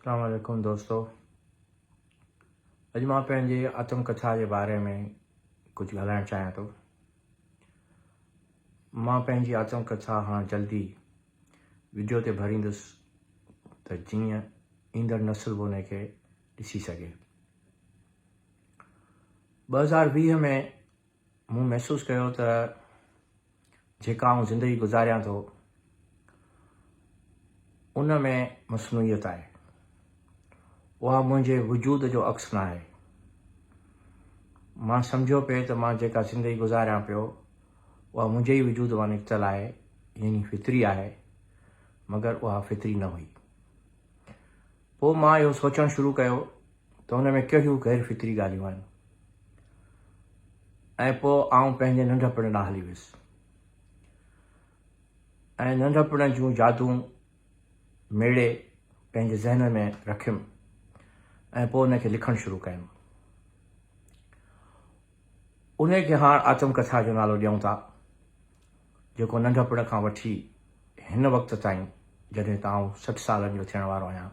اسلام عليڪم دوستو اڄ مان پنهنجي آتم ڪٿا جي باري ۾ ڪجهه ڳالهائڻ چاهيان ٿو. مان پنهنجي آتم ڪٿا هاڻ جلدي وڊيو تي ڀريندس ته جيئن ايندڙ نسل به ان کي ڏسي سگهي. 2020 ۾ مون محسوس ڪيو ته جيڪا آئون زندگي گذاريان ٿو ان ۾ مصنوعيت آهي. اها منهنجي وجود جو عڪس ناهي. مان سمجهيو پئي ته مان جيڪا زندگي گذاريان پيو اها منهنجي ئي وجود مان نڪتل آهي يعني فطري آهي مگر اها فطري نه هئي. پوء مان اهو سوچڻ شروع ڪيو ته ان ۾ ڪهڙيون غير فطري ڳالهيون آهن ۽ پوء آئون پنهنجي ننڍپڻ ڏانهن هلي ويس ۽ ننڍپڻ جون يادون ميڙي پنهنجي ذهن ۾ رکيم ۽ پوء ان کي لکڻ شروع ڪيم. ان کي هاڻ آتم ڪٿا جو نالو ڏيون ٿا جيڪو ننڍپڻ کان وٺي هن وقت تائين جڏهن ته آئون 60 سالن جو ٿيڻ وارو آهيان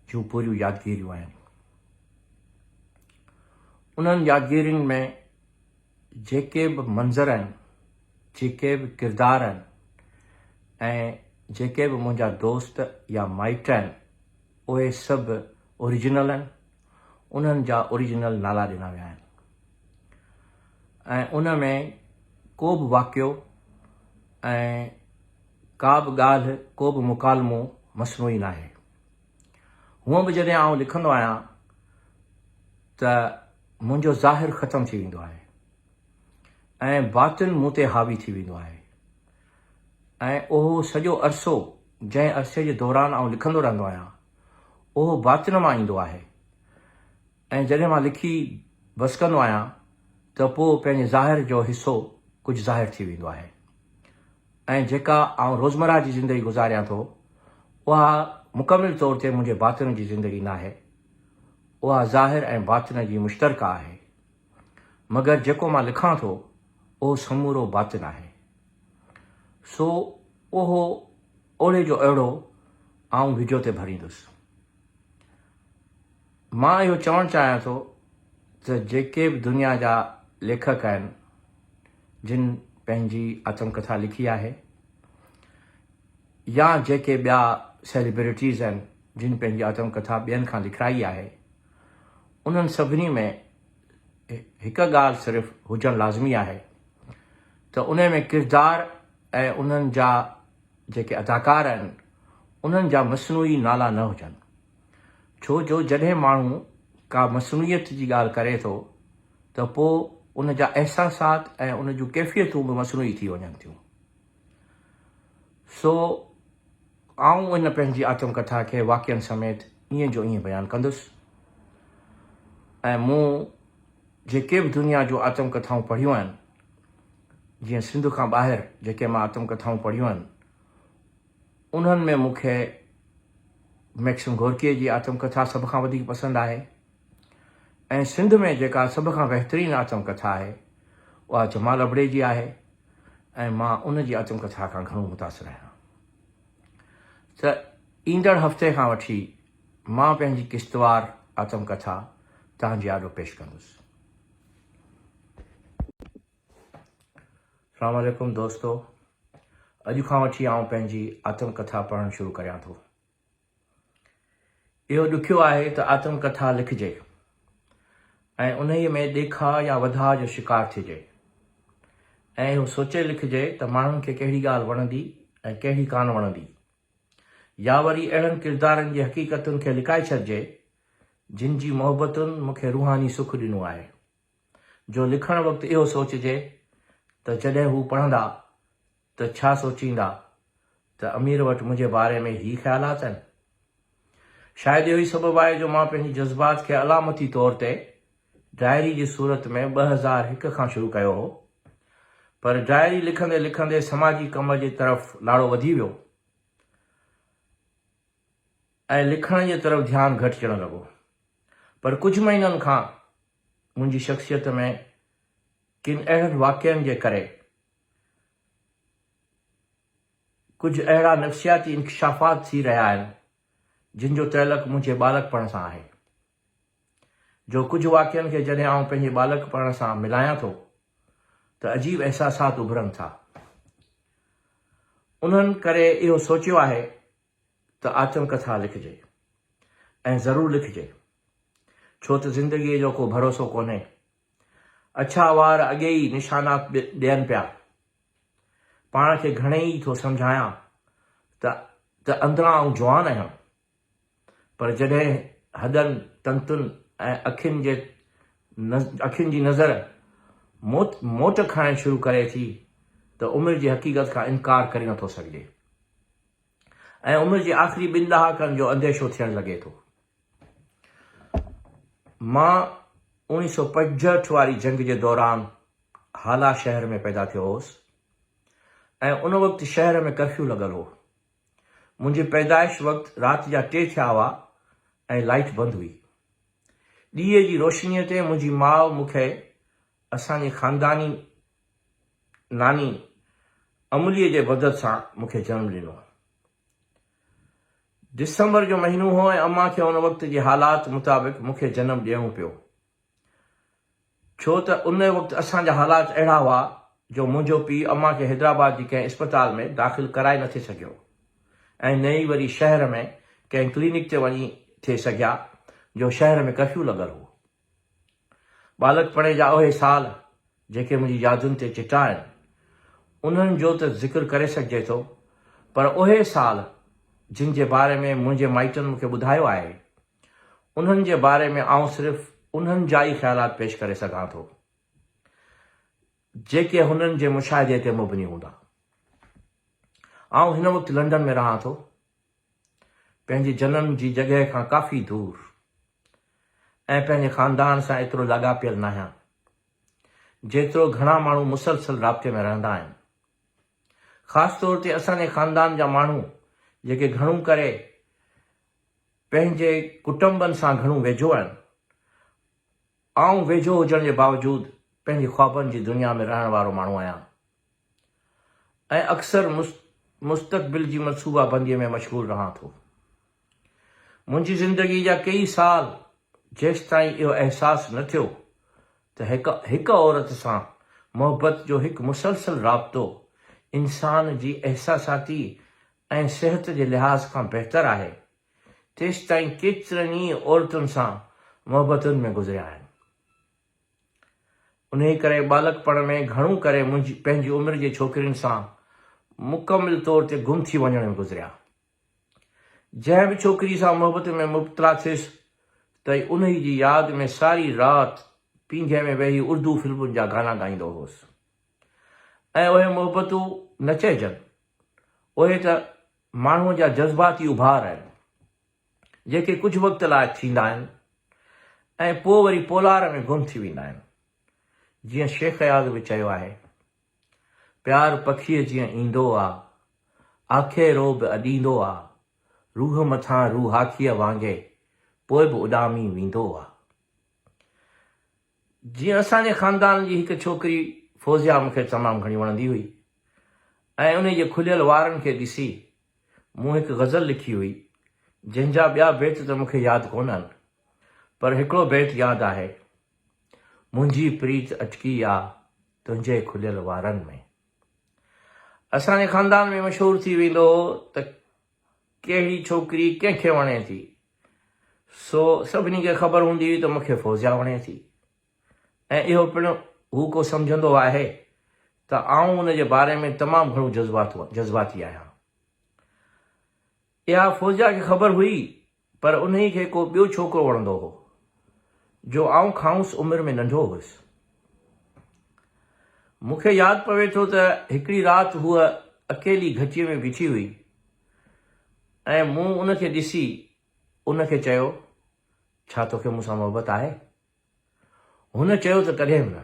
جون پوريون يادگيريون آهن. انهن يادگيرين ۾ جيڪي به منظر آهن، جيڪي به ڪردار آهن ۽ جيڪي به منهنجا دوست يا مائٽ آهن اهي سڀ اوريجنل آهن، انهن جا اوريجنل نالا ڏنا ويا آهن ۽ ان ۾ ڪو به واقعو ۽ ڪا به ڳالهه، ڪو به مڪالمو مصنوعي ناهي. هونء به جڏهن آئون لکندو آهيان ته منهنجو ظاهر ختم ٿي ويندو آهي ۽ باطن مون تي حاوي ٿي ويندو آهي ۽ اهو سڄو عرصو جنهن عرصي جي دوران آئون لکندو رهندو آهيان اهو باطن مان ايندو آهي ۽ جڏهن مان لکي بس ڪندو آهيان ته پوء پنهنجي ظاهر جو حصو ڪجهه ظاهر ٿي ويندو آهي ۽ جيڪا آئون روزمره جي زندگي گذاريان ٿو اها مڪمل طور تي منهنجي باطن جي زندگي ناهي اها ظاهر ۽ باطن جي مشترڪه آهي مگر جيڪو مان لکان ٿو اهو سمورو باطن آهي سو اهو اوڙي جو اهڙو آئون وڊيو تي ڀريندس. مان اهو چوڻ چاهيان ٿو ته جيڪي به دنيا جا ليکڪ آهن جن پنهنجي آتم ڪٿا لکي آهي يا جيڪي ٻيا سيليبرٽيز آهن جن پنهنجي آتم ڪٿا ٻين کان لکرائي آهي انهن سڀني ۾ هڪ ڳالهه صرف هجڻ لازمي آهي ته انهي ۾ ڪردار ۽ انهن جا جيڪي اداڪار آهن انهن جا مصنوعي نالا نه هجن ڇو جو جڏهن ماڻهو ڪا مصنوعيت جي ڳالهه ڪري ٿو ته پوء ان جا احساسات ۽ ان جون ڪيفيتون به مصنوعي ٿي وڃن ٿيون. سو آئون ان پنهنجي آتم ڪٿا کي واقعن سميت ائين جو ائين بيان ڪندس ۽ مون جيڪي به دنيا جون آتم ڪٿائون پڙهيون آهن جيئن سنڌ کان ٻاهر جيڪي مان آتم ڪٿائون پڙهيون آهن انهن ۾ مون کي ميڪسم گورڪيء جي آتم ڪٿا سڀ کان وڌيڪ پسند آهي ۽ سنڌ ۾ جيڪا سڀ کان بهترين آتم ڪٿا آهي اها جمال ابڙي جي آهي ۽ مان ان جي آتم ڪٿا کان گهڻو متاثر آهيان ته ايندڙ هفتي کان وٺي مان پنهنجي قسطوار آتم ڪٿا توهان جي آڏو پيش ڪندس. السلام عليڪم دوستو اڄ کان وٺي آئون پنهنجي آتم ڪٿا پڙهڻ شروع ڪريان ٿو. اهو ڏکيو آهي ته آتم ڪٿا لکجي ۽ انهيء ۾ ڏيکاء يا وڌاء جو شڪار ٿجي ۽ اهو سوچي لکجي ته ماڻهن کي ڪهڙي ڳالهه وڻندي ۽ ڪهڙي ڪانه وڻندي يا وري اهڙن ڪردارن جي حقيقتن کي لڪائي ڇڏجي جن جي محبتن مون کي روحاني سک ڏنو آهي. جو لکڻ وقت اهو سوچجي ته جڏهن هو پڙهندا ته ڇا سوچيندا ته امير وٽ منهنجي باري ۾ هي خيالات آهن. شايد اهو ئي سبب آهي جو مان پنهنجي جذبات کي علامتي طور تي ڊائري جي صورت ۾ 2001 کان شروع ڪيو هو پر ڊائري لکندي لکندي سماجي ڪم جي طرف لاڙو وڌي ويو ۽ لکڻ جي طرف ڌيان گهٽجڻ لڳو پر ڪجهه مهينن کان منهنجي شخصيت ۾ ڪن اهڙن واقعن جي ڪري ڪجهه اهڙا نفسياتي انڪشافات ٿي رهيا آهن، جن جو تعلق منهنجي ٻالڪپڻ سان آهي. جو ڪجهه واقعن کي جڏهن آئون پنهنجي ٻالڪپڻ سان ملايان ٿو ته عجيب احساسات اڀرن ٿا. انهن ڪري اهو سوچيو آهي ته آتم ڪٿا لکجي ۽ ضرور لکجي، ڇو ته زندگيء جو ڪو ڀروسو ڪونهي. اڇا وار اڳي ئي نشانات ڏين پيا. پاڻ کي گهڻي ئي ٿو سمجهايان ته ته اندران آئون جوان آهيان، پر جڏهن هڏن، تنتن ۽ اکين جي اکين جي نظر موت موٽ کائڻ شروع ڪري ٿي ته عمر جي حقيقت کان انڪار ڪري نٿو سگهجي ۽ عمر جي آخري ٻن ڏهاڪن جو انديشو ٿيڻ لڳي ٿو. مان اوڻيهه سو 65 واري جنگ جي دوران هالا شهر ۾ پيدا ٿيو هوس ۽ ان وقت شهر ۾ ڪرفيو لڳل هو. منهنجي پيدائش وقت رات جا ٽي ٿيا هئا ۽ لائيٽ بند هئي. ڏيئي جي روشنيء تي منهنجي ماء مون کي اسان جي خانداني ناني امليء جي مدد سان مون کي جنم ڏنو. ڊسمبر جو مهينو هو ۽ امان کي ان وقت جي حالات مطابق مون کي جنم ڏيڻو پيو. ڇو ته ان وقت اسان جا حالات اهڙا هئا جو منهنجو پيء امان کي حيدرآباد جي ڪنهن اسپتال ۾ داخل ڪرائي نه ٿي سگهيو ۽ نه ئي وري شهر ۾ ڪنهن ڪلينڪ تي وڃي ٿي سگهيا جو شهر ۾ ڪرفيو لڳل هو. ٻالڪپڻي جا اهي سال جيڪي منهنجي يادن تي چٽا آهن، انهن جو ته ذڪر ڪري سگهجي ٿو پر اهي سال جن جي باري ۾ منهنجي مائٽن مون کي ٻڌايو آهي، انهن جي باري ۾ آئون صرف انهن جا ئي خيالات پيش ڪري سگهان ٿو، جيڪي هنن جي مشاهدي تي مبني هوندا. آئون هن وقت لنڊن ۾ رهان ٿو، پنهنجي جنم جي جڳهه کان ڪافي دور ۽ پنهنجي خاندان سان ايترو لاڳاپيل ناهيان، جيترو گهڻا ماڻهو مسلسل رابطي ۾ رهندا آهن. خاص طور تي اسان جي خاندان جا ماڻهو جيڪي گهڻو ڪري پنهنجي ڪٽنبن سان گهڻو ويجهو آهن. آئون ويجهو هجڻ جي باوجود پنهنجي خوابن جي دنيا ۾ رهڻ وارو ماڻهو آهيان ۽ اڪثر مستقبل جي منصوبه بنديء ۾ مشغول رهان ٿو. منهنجي زندگيء جا ڪيئي سال جيستائين اهو احساس نه ٿيو ته هڪ عورت سان محبت جو هڪ مسلسل رابطو انسان جي احساساتي ۽ صحت جي لحاظ کان بهتر آهي، تيستائين ڪيترن ئي عورتن سان محبتن ۾ گذريا آهن. انهيء ڪري ٻالڪپڻ ۾ گهڻو ڪري منهنجي پنهنجي عمر جي ڇوڪرين سان مڪمل طور تي گم ٿي وڃڻ ۾ گذريا. جنهن به ڇوڪري سان محبت ۾ مبتلا ٿيس ته انهيء جي ياد ۾ ساري رات پينگهي ۾ ويهي اردو فلمن جا گانا ڳائيندو هوس ۽ اهي محبتون نه چئجن اهي ته ماڻهوء جا جذباتي اڀار آهن، جيڪي ڪجهه وقت لاء ٿيندا آهن ۽ پوء وري پولار ۾ گم ٿي ويندا آهن. جيئن شيخ اياز به چيو آهي، پيار پکيء جيئن ايندو آ، آکيرو به اڏيندو آ، روح مٿان روحاکيء وانگي پوء به اڏامي ويندو آ. جيئن اسان جي خاندان جي هڪ ڇوڪري فوزيا مون کي تمام گهڻي وڻندي هئي ۽ انهي جي کليل وارن کي ڏسي مون هڪ غزل لکي هئي جنهن جا ٻيا بيت ته مون کي ياد ڪونهن پر هڪڙو بيت ياد آهي منهنجي پريت اٽڪي آ تنهنجي کليل وارن ۾. اسان جي خاندان ۾ مشهور ٿي ويندو هو ته ڪهڙي ڇوڪري ڪنهن کي وڻي ٿي، سو سڀني کي خبر هوندي هئي ته مون کي فوزيا وڻي ٿي ۽ اهو پڻ هو ڪو سمجهندو آهي ته آئون ان جي باري ۾ تمام گهڻو جذباتي آهيان. اها فوزيا کي خبر هئي پر انهيء کي ڪو ٻيو ڇوڪرو وڻندو هو، جو آئون کانئس عمر ۾ ننڍو هيس. مون کي ياد پوي ٿو ته هڪڙي رات هوء اڪيلي گهٽيء ۾ بيٺي هئي ۽ مون ان کي ڏسي ان کي چيو، ڇا توکي مون سان محبت آهي؟ هن چيو ته ڪڏهن به نه.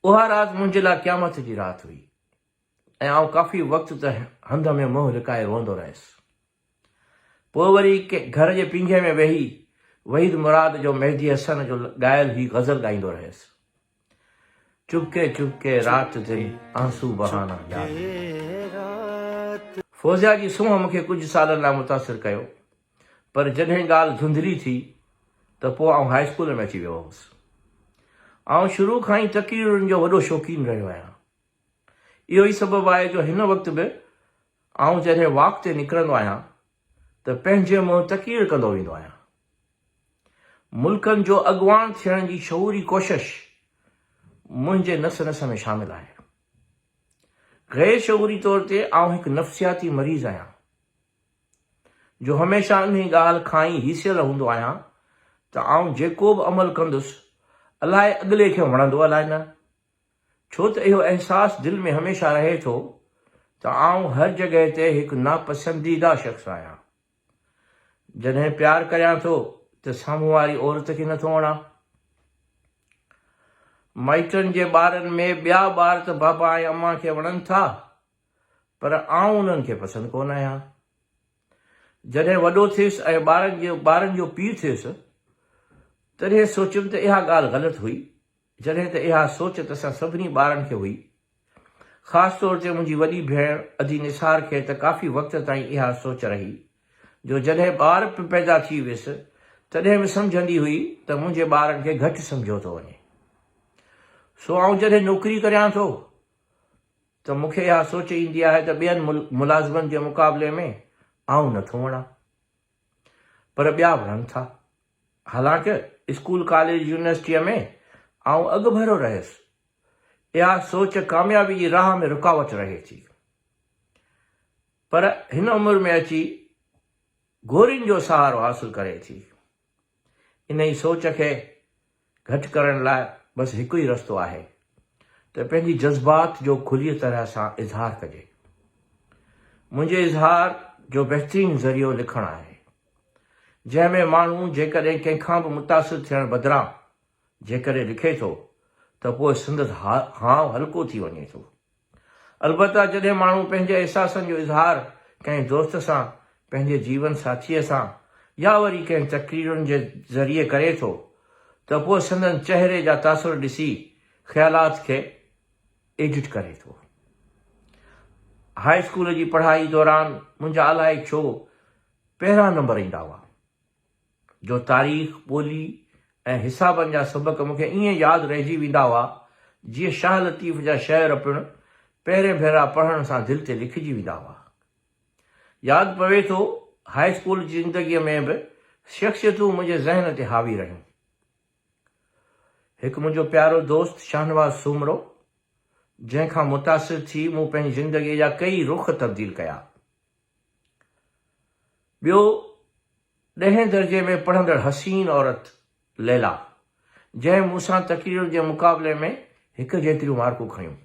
اها رات منهنجي لاء قيامت جي رات هئي. ۽ آئون ڪافي وقت ته هنڌ ۾ منهن لڪائي روئندو رهيس. پوء وري گهر جي پينگهي ۾ ويهي وحيد مراد جو مهدي حسن جو ڳايل هي غزل ڳائيندو رهيس. چپڪي چپڪي رات دن آنسو بهانا يار. فوزيا جي سونهن مون کي ڪجهه سالن لاء متاثر ڪيو، پر جڏهن ڳالهه ڌنڌلي ٿي ته پوء آئون هاء اسڪول ۾ اچي ويو هوس. آئون شروع کان ئي تقريرن جو وڏو شوقين رهيو آهيان. اهو ئي سبب آهي جو هن وقت به آئون جڏهن واڪ تي نڪرندو آهيان ته پنهنجي منهن تقرير ڪندو ويندو آهيان. ملڪن جو اڳواڻ ٿيڻ جي شعوري ڪوشش منهنجي نس نس ۾ شامل آهي. غير شعوري طور تي آئون هڪ نفسياتي مريض آهيان، جو هميشه انهي ڳالهه کان ئي هيسيل هوندو آهيان ته آئون جيڪو به عمل ڪندس، الائي اڳلي کي وڻندو الائي نه. ڇو ته اهو احساس دل ۾ هميشه رهي ٿو ته آئون هر جڳهه تي هڪ ناپسنديده شخص آهيان. جڏهن پيار ڪريان ٿو ته سامهون واري عورت کي نٿو وڻان. مائٽن جي ٻارن ۾ ٻيا ٻار ته بابا ۽ امان کي وڻن ٿا پر آئون انهن کي پسند ڪونه آهيان. جڏهن وڏو ٿيس ۽ ٻارن جي ٻارن جو پيء ٿيس تڏهن سوچيم ته اها ڳالهه غلط هئي جڏهن ته اها سوچ ته اسان سڀني ٻارن کي هئي. خاص طور تي منهنجي وڏي ڀيڻ ادي نثار کي ته ڪافي وقت تائين اها سوچ رهي جو جڏهن ٻار به پيدا ٿي ويس تڏهن به سمجهندي هئي ته منهنجي ٻارن کي گهٽ سمجهيو ٿو وڃي. سو آئون جڏهن نوڪري ڪريان ٿو ته مون کي اها سوچ ايندي آهي ته ٻين ملازمن جي مقابلي ۾ آئون نٿو وڻان پر ٻيا وڻن ٿا. حالانڪ اسڪول، ڪاليج، يونيورسٽيء ۾ آئون اڳڀرو رهيس. اها سوچ ڪاميابي جي راهه ۾ رڪاوٽ رهي ٿي. پر هن عمر ۾ اچي گورين جو سهارو حاصل ڪري ٿي. انهي سوچ کي گهٽ ڪرڻ لاء بس هڪ ئي رستو آهي ته پنهنجي جذبات جو کليء طرح سان اظهار ڪجي. منهنجي اظهار جو بهترين ذريعو لکڻ آهي. جنهن ۾ ماڻهو جيڪڏهن ڪنهن کان به متاثر ٿيڻ بدران جيڪڏهن لکي ٿو ته پوء سندس هانء هلڪو ٿي وڃي ٿو. البته جڏهن ماڻهو پنهنجي احساسن جو اظهار ڪنهن دوست سان، پنهنجي جيون ساٿيء سان يا وري ڪنهن تقريرن جي ذريعي ڪري ٿو ته پوء سندن چهري جا تاثر ڏسي خيالات کي ايڊٽ ڪري ٿو. هاء اسڪول جي پڙهائي دوران منهنجا الائي ڇو پهريان نمبر ايندا هئا، جو تاريخ، ٻولي ۽ حسابن جا سبق مون کي ائين ياد رهجي ويندا هئا، جيئن شاهه لطيف جا شعر پڻ پهرين ڀيرا پڙهڻ سان دل تي لکجي ويندا هئا. ياد پوي ٿو، هاء اسڪول جي زندگيء ۾ به شخصيتون منهنجي ذهن تي حاوي رهيون. هڪ منهنجو پيارو دوست شاهنواز سومرو، جنهن کان متاثر ٿي مون پنهنجي زندگيء جا ڪيئي رخ تبديل ڪيا. ٻيو ڏهين درجي ۾ پڙهندڙ حسين عورت ليلا، جنهن مون سان تقريرن جي مقابلي ۾ هڪ جيتريون مارڪون کنيون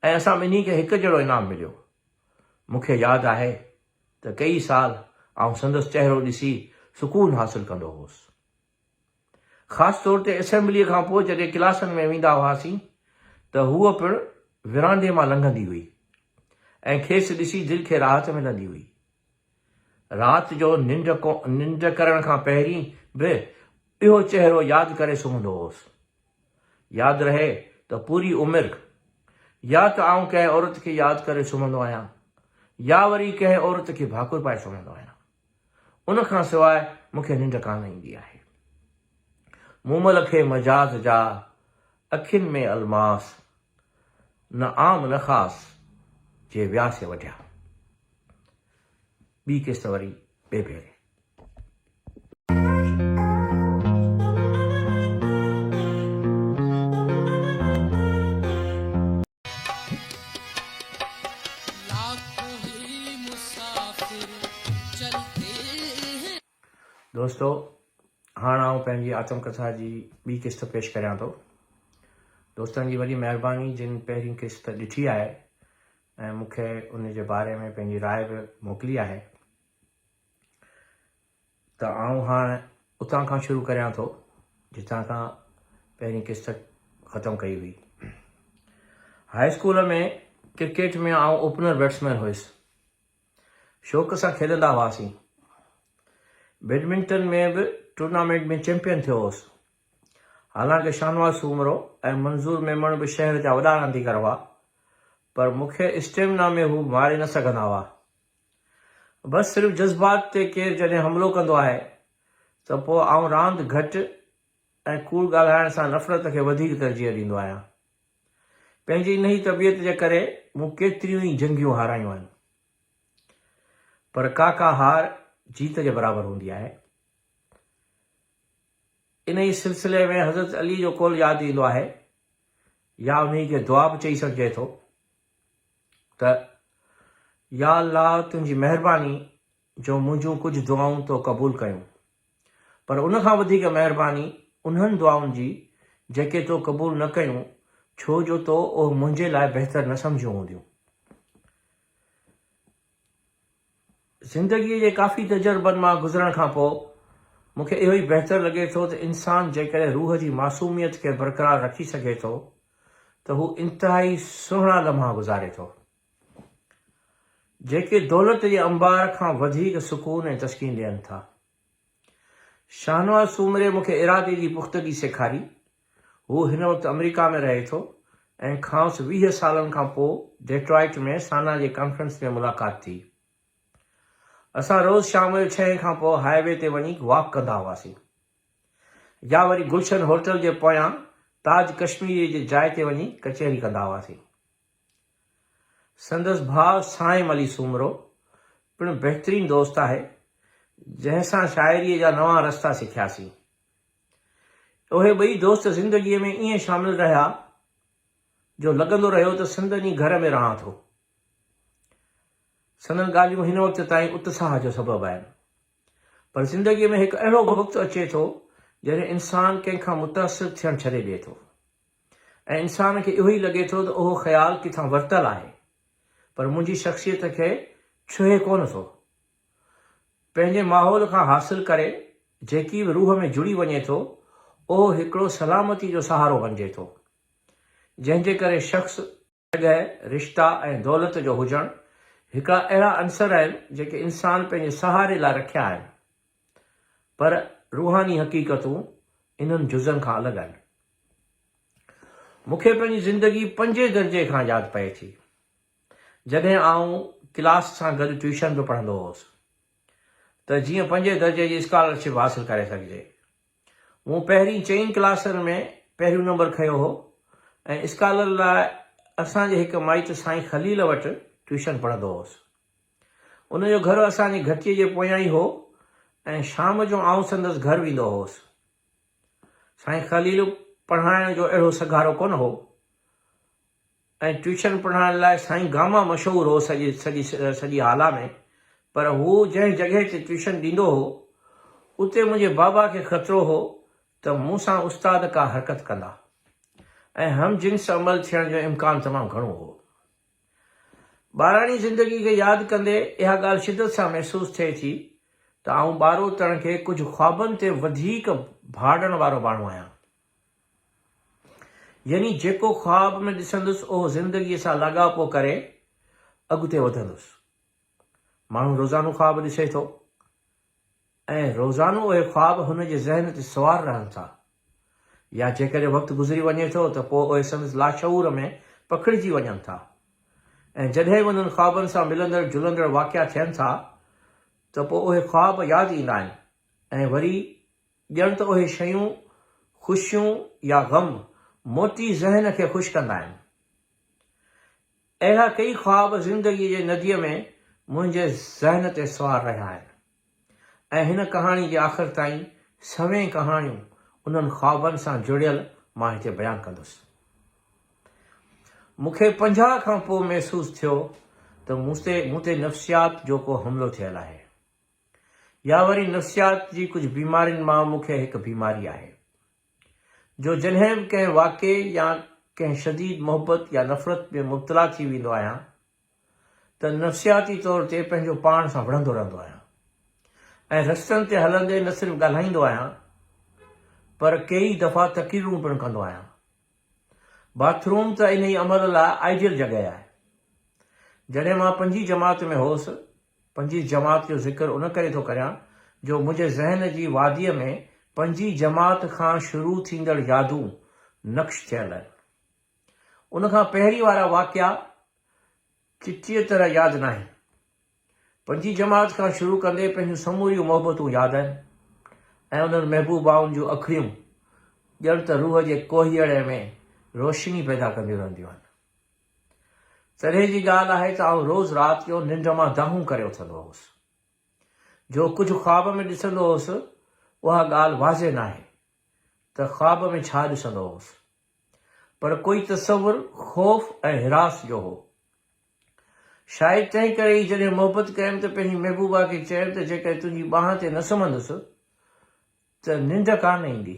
۽ اسان ٻنهي کي هڪ جهڙو انعام مليو. مون کي ياد آهي ته ڪيئي سال آئون سندس چهرو ڏسي سڪون حاصل ڪندو هوس. خاص طور تي اسيمبليء کان پوء جڏهن ڪلاسن ۾ ويندا هئاسين ته هوء پڻ ورانڊي مان لنگهندي هئي ۽ کيس ڏسي دل کي راحت ملندي هئي. رات جو ننڊ ننڊ ڪرڻ کان پهرين به اهو چهرو ياد ڪري سمهندو هوس. ياد رهي ته پوري عمر يا ته آئون ڪنهن عورت کي ياد ڪري سمهندو آهيان يا وري ڪنهن عورت کي ڀاڪر پائي سمهندو آهيان. ان کان سواء مون کي ننڊ ڪانه ايندي آهي. مومل کي مجاز جا اکين ۾ الماس، نه عام نه خاص، جي ويا سي وڍيا. ٻي قسط وري ٻئي ڀيري. دوستو هاڻ آئون پنهنجي آتم ڪٿا جي ٻي قسط پيش ڪريان ٿو. دوستن جي وڏي مهرباني جن پهرين قسط ڏٺي آهي ۽ مون کي ان جي باري ۾ پنهنجي راء به موڪلي آهي. ته آئون هاڻ اتان کان شروع ڪريان ٿو جتان کان پهرين قسط ختم ڪئي هئي. هاء اسڪول ۾ ڪرڪيٽ ۾ آئون اوپنر بيٽسمين هيس. شوق سان کيڏندا هئاسين. بيڊمنٽن ۾ به ٽورنامينٽ ۾ چيمپيئن ٿيو هوس. حالانڪه شاهنواز سومرو ۽ منظور ميمڻ به شهر جا وڏا رانديگر هئا. پر مون کي اسٽيمنا ۾ هو ماري نه سگهندا هئا. بس صرف جذبات تي ڪير جڏهن حملو ڪندو آهي ته پوء آئون راند گهٽ ۽ ڪوڙ ڳالهائڻ سان نفرت کي وڌيڪ ترجيح ڏيندو آهيان. پنهنجي انهي طبيعت جي ڪري مون ڪيتريون ئي جنگيون هارايون آهن. پر ڪا ڪا هار جيت جي برابر هوندي آهي. انهي سلسلي ۾ حضرت علي جو قول ياد ايندو آهي يا انهي کي دعا به چئي سگهجي ٿو ته يا الله تنهنجي مهرباني جو منهنجون ڪجهه دعائون تو قبول ڪيون پر ان کان وڌيڪ مهرباني انهن دعائن جي جيڪي تو قبول نه ڪيون ڇو جو تو اهي منهنجي لاء بهتر نه سمجهيون هونديون. زندگيء جي ڪافي تجربن مان گذرڻ کان پوء مون کي اهو ئي بهتر لڳي ٿو ته انسان جيڪڏهن روح جي معصوميت کي برقرار رکي سگهي ٿو ته هو انتهائي سهڻا لمحا گذاري ٿو، جيڪي دولت جي انبار کان وڌيڪ سڪون ۽ تسڪين ڏين ٿا. شاهنواز سومري مون کي ارادي جي پختگي سيکاري. هو هن وقت آمريڪا ۾ رهي ٿو ۽ کانئس 20 سالن کان پوء ڊيٽرائٽ ۾ سانا جي ڪانفرنس ۾ ملاقات ٿي. اسان روز شام جو ڇهين کان پوء هاء وي تي وڃي واڪ ڪندا هئاسين يا وري گلشن هوٽل جي پويان تاج ڪشميريء جي جاء تي وڃي ڪچهري ڪندا هئاسين. سندس ڀاء صائم علي سومرو پڻ بهترين دوست آهي، جنهن سان شاعريء جا نوان رستا سکياسين. اهي ٻئي دوست زندگيء ۾ ائين شامل رهيا جو لڳندو رهيو ته سندن ئي گهر ۾ رهان ٿو. سندن ڳالهيون هن وقت تائين اتساهه جو سبب آهن. پر زندگيء ۾ هڪ اهڙو وقت اچي ٿو، جڏهن انسان ڪنهن کان متاثر ٿيڻ ڇڏي ڏئي ٿو. ۽ انسان کي اهو ئي لڳي ٿو ته اهو خيال ڪٿان ورتل آهي پر منهنجي شخصيت کي ڇهي ڪونه ٿو. پنهنجي ماحول کان حاصل ڪري جيڪي به روح ۾ جڙي وڃي ٿو اهو هڪڙو سلامتي جو سهارو بنجي ٿو جنهن جي ڪري شخص، جڳهه، رشتا ۽ دولت جو هجڻ هڪڙا اهڙا عنصر آهن جيڪي انسان پنهنجي سهاري لاء رکيا آهن پر روحاني حقيقتون انهن جزن کان الڳ آهن. مون کي پنهنجي زندگي پنجين درجي کان ياد پئي ٿي جڏهن آئون ڪلاس سان گڏ ٽيوشن به پڙهندو هوس ته جيئن پنجين درجي جي اسڪالرشپ حاصل ڪري سگهجي. مون پهرين چئن ڪلاسن ۾ پهريون نمبر کنيو هو ۽ اسڪالر لاء اسان جي هڪ مائٽ سائين خليل وٽ ٽيوشن پڙهندو هوس. ان جو گهر اسان جي گهٽيء جي پويان ئي هو ۽ شام جو آئون سندس گهر ويندو هوس. سائين خليل پڙهائڻ جو اهڙو سگهارو ڪونه هو. ۽ ٽيوشن پڙهائڻ لاء سائين گاما مشهور هو سڄي سڄي سڄي هالا ۾ پر هو جنهن جڳهه تي ٽيوشن ڏيندو هو اتي منهنجي بابا کي خطرو هو ته مون سان استاد ڪا حرڪت ڪندا ۽ هم جنس عمل ٿيڻ جو امڪان تمام گهڻو هو. ٻاراڻي زندگي کي ياد ڪندي اها ڳالهه شدت سان محسوس ٿئي ٿي ته آئون ٻاروتڻ کي ڪجهه خوابن تي وڌيڪ ڀاڙڻ وارو ماڻهو آهيان. يعني جيڪو خواب ۾ ڏسندس اهو زندگيء سان لاڳاپو ڪري اڳتي وڌندس. ماڻهو روزانو خواب ڏسي ٿو ۽ روزانو اهي خواب هن جي ذهن تي سوار رهن ٿا يا جيڪڏهن وقت گذري وڃي ٿو ته پوء اهي سندس لاشعور ۾ پکڙجي وڃن ٿا ۽ جڏهن به انهن خوابن سان ملندڙ جلندڙ واقعا ٿين ٿا ته پوء اهي خواب ياد ايندا آهن ۽ وري ڄڻ ته اهي شيون، خوشيون يا غم، موٽي ذهن کي خوش ڪندا آهن. اهڙا ڪيئي خواب زندگيء جي نديء ۾ منهنجي ذهن تي سوار رهيا آهن ۽ هن ڪهاڻي جي آخر تائين سوين ڪهاڻيون انهن خوابن سان جڙيل مان هتي بيان ڪندس. مون کي 50 کان پوء محسوس ٿيو ته مون تي نفسيات جو ڪو حملو ٿيل آهي. يا وري نفسيات جي ڪجهه بيمارين مان مون کي هڪ بيماري آهي جو جڏهن به ڪنهن واقعي يا ڪنهن شديد محبت يا نفرت ۾ مبتلا ٿي ويندو آهيان ته نفسياتي طور تي پنهنجو پاڻ سان وڙهندو رهندو آهيان ۽ رستن تي هلندي نه صرف ڳالهائيندو آهيان پر ڪيئي دفعا تقريرون پڻ ڪندو آهيان. باٿ روم ته انهي عمل لاء آئيڊيل جڳهه آهي. جڏهن مان پنجين جماعت ۾ هوس پنجين جماعت جو ذڪر ان ڪري ٿو ڪريان جو منهنجي ذهن جي واديء ۾ پنجين جماعت کان شروع ٿيندڙ يادون نقش ٿيل آهن. ان کان پهرين وارا واقعا چٽيء طرح ياد ناهن. پنجين جماعت کان شروع ڪندي پنهنجون سموريون محبتون ياد آهن ۽ انهن محبوبائن جون اکڙيون ڄڻ ته روح جي ڪوهيئڙي ۾ روشني پيدا ڪنديون رهنديون آهن. تڏهن جي ڳالهه آهي ته آئون روز رات جو ننڊ مان دانهون ڪري اٿندو هوس. جو ڪجهه خواب ۾ ڏسندو هوس، اها ڳالهه واضح ناهي ته خواب ۾ ڇا ڏسندو هوس. پر ڪوئي تصور خوف ۽ هراس جو هو. شايد تنهن ڪري ئي جڏهن محبت ڪيم ته پنهنجي محبوبا کي چيم ته جيڪڏهن تنهنجي ٻانهن تي نه سمهندس ته ننڊ ڪانه ايندي.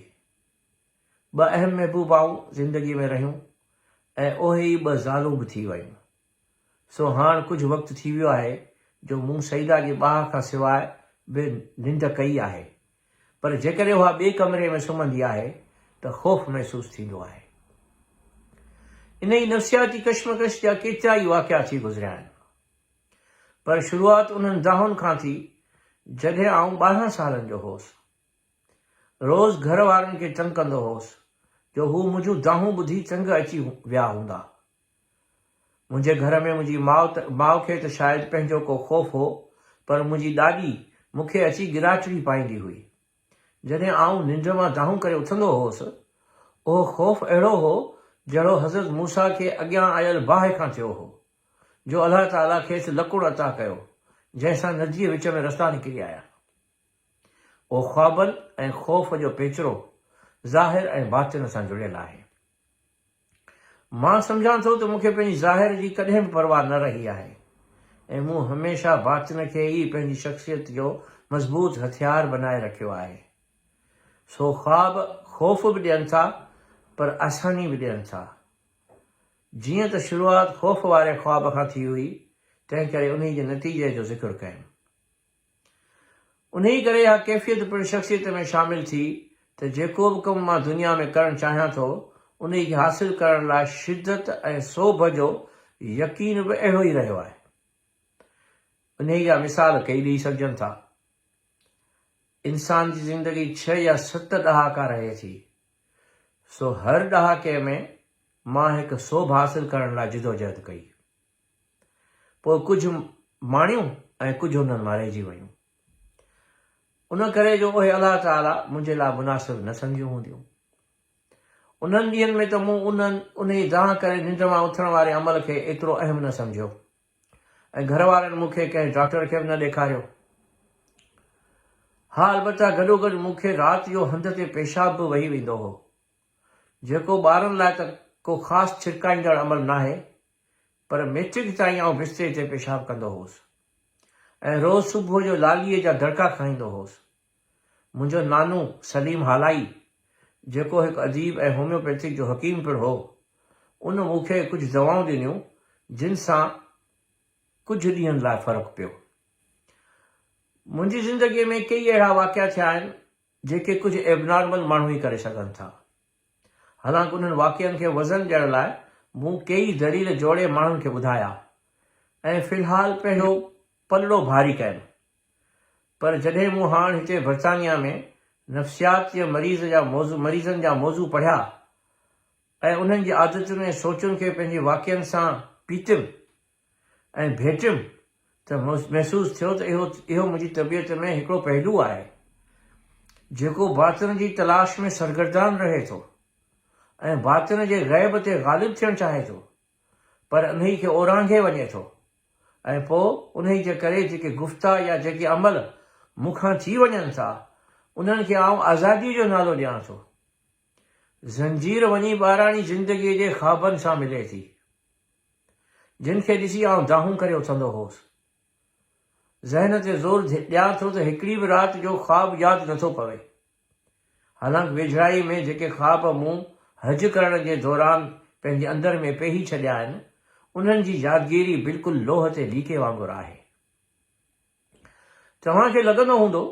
ٻه اهم محبوبائون زندگيء ۾ رهيون ۽ اهي ئي ٻه زالون به ٿي ويون. سو هاڻ ڪجهه وقت ٿي ويو آهي جو مون سعيده جي ٻانهن کان سواء به ننڊ ڪئي آهي. پر جيڪڏهن اها ٻئي ڪمري ۾ سمهندي آهي ته خوف محسوس ٿيندو آهي. انهيء نفسياتي ڪشمڪش جا ڪيترائي واقعا ٿي گذريا آهن. پر شروعات انهن دانهن کان ٿي جڏهن آئون 12 سالن جو هوس. روز گهر وارن کي تنگ ڪندو هوس جو هو منهنجون دانهون ٻڌي تنگ اچي ويا هوندا. منهنجي گهر ۾ منهنجي ماء ته ماء کي ته شايد پنهنجو ڪو خوف هو پر منهنجي ڏاڏي مون کي اچي ڳراٽڙي پائيندي هئي. جڏهن آئون ننڊ مان دانهون ڪري اٿندو هوس، اهو خوف اهڙو هو جهڙو حضرت موسيٰ کي اڳيان آيل باهه کان ٿيو هو، جو الله تعاليٰ کيس لڪڻ عطا ڪيو، جنهن سان نديء وچ ۾ رستا نڪري آيا. اهو خوابن ۽ خوف جو پيچرو ظاهر ۽ باطن سان جڙيل آهي. مان سمجهان ٿو ته مون کي پنهنجي ظاهر جي ڪڏهن به پرواهه نه رهي آهي ۽ مون هميشه باطن کي ئي پنهنجي شخصيت جو مضبوط هٿيار بنائي رکيو آهي. سو خواب خوف به ڏين ٿا پر آساني به ڏين ٿا. جيئن ته شروعات خوف واري خواب کان ٿي هئي، تنهن ڪري انهي جي نتيجي جو ذڪر ڪيم. انهيء ڪري اها ڪيفيت پڻ شخصيت ۾ شامل ٿي ته جيڪو به ڪم مان دنيا ۾ ڪرڻ چاهيان ٿو، انهيء کي حاصل ڪرڻ لاء شدت ۽ سوڀ جو يقين به اهڙو ئي رهيو آهي. انهيء جا مثال ڪيئي ڏيئي سگهجن ٿا. انسان جي زندگي ڇهه يا ست ڏهاڪا رهي ٿي، سو هر ڏهاڪي ۾ مان هڪ سوڀ حاصل ڪرڻ لاء جدوجهد ڪئي. پوء ڪجهه ماڻيون ۽ ڪجهه انهن مان رهجي ويون. ان ڪري جو اهي الله تعاليٰ منهنجي لاء مناسب نه سمجهيون هونديون. انهن ڏينهن ۾ ته مون انهن انهيء دانهن ڪري ننڊ مان اٿڻ واري عمل کي ايترو اهم نه سمجهيو ۽ گهر وارن مون کي ڪنهن ڊاڪٽر کي به نه ڏيکاريو. ها البته گڏوگڏ مون کي رات جو هنڌ تي پيشاب به وهي ويندو هو، جيڪو ٻارن لاء ته ڪو خاص ڇرڪائيندڙ عمل ناهي، پر ميٽرڪ تائين آئون بستري تي پيشاب ڪندو هوس ۽ روز صبح جو لاليء جا دڙڪا کائيندو هوس. منهنجو نانو سليم هالائي، جيڪو هڪ اديب ۽ هوميوپيٿڪ جو حڪيم پڻ هو، ان مون کي ڪجهه دوائون ڏنيون، جن سان ڪجهه ڏينهن لاء فرق پيو. منهنجي زندگيء ۾ ڪيئي اهڙا واقعا ٿيا آهن، جيڪي ڪجهه ايبنارمل ماڻهو ئي ڪري سگهن ٿا. حالانڪ انهن واقعن کي وزن ڏيڻ لاء مون ڪيئي دليل جوڙي ماڻهن کي ٻڌايا ۽ في الحال پنهنجو پلڙو ڀاري ڪيم. پر جڏهن مون هاڻ هتي برطانيا ۾ نفسيات جي مريض جا موضوع مريضن جا موضوع پڙهيا ۽ انهن جي عادتن ۽ سوچن کي پنهنجي واقعن سان پيتم ۽ ڀيٽيم ته محسوس ٿيو ته اهو اهو منهنجي طبيعت ۾ هڪڙو پهلو آهي، جيڪو باطن جي تلاش ۾ سرگردان رهي ٿو ۽ باطن جي غيب تي غالب ٿيڻ چاهي ٿو، پر انهي کي اورانگهي وڃي ٿو ۽ پوء انهي جي ڪري جيڪي گفتا يا جيڪي عمل مون کان ٿي وڃن ٿا، انهن کي آئون آزاديء جو نالو ڏيان ٿو. زنجير وڃي ٻاراڻي زندگيء جي خوابن سان ملي ٿي. جن کي ڏسي آئون دانهون ڪري اٿندو هوس. ذهن تي زور ڏيان ٿو ته هڪڙي به رات جو خواب ياد نٿو پوي. حالانڪ ويجهڙائي ۾ جيڪي خواب مون حج ڪرڻ جي دوران پنهنجي اندر ۾ پيهي ڇڏيا آهن، انهن جي يادگيري بلڪل لوهه تي ليڪي وانگر آهي. توهان کي لڳندو هوندو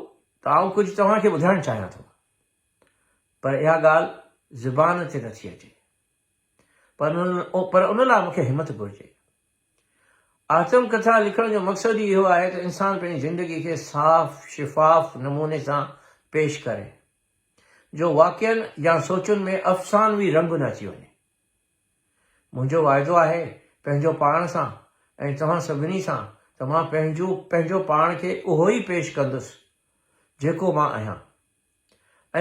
ته آئون ڪجهه توهان کي ٻڌائڻ چاهيان ٿو، پر اها ڳالهه زبان تي نٿي اچي. پر ان لاء مون کي همت گهرجي. آتم ڪٿا لکڻ جو مقصد ئي اهو آهي ته انسان پنهنجي زندگي کي صاف شفاف نموني سان پيش ڪري، جو واقعن يا سوچن ۾ افسانوي رنگ نه اچي وڃي. منهنجو واعدو آهي پنهنجو پاڻ سان ۽ توهان سڀني سان ته مان پنهنجو پنهنجو پاڻ کي اهو ئي پيش ڪندس جيڪو مان آهيان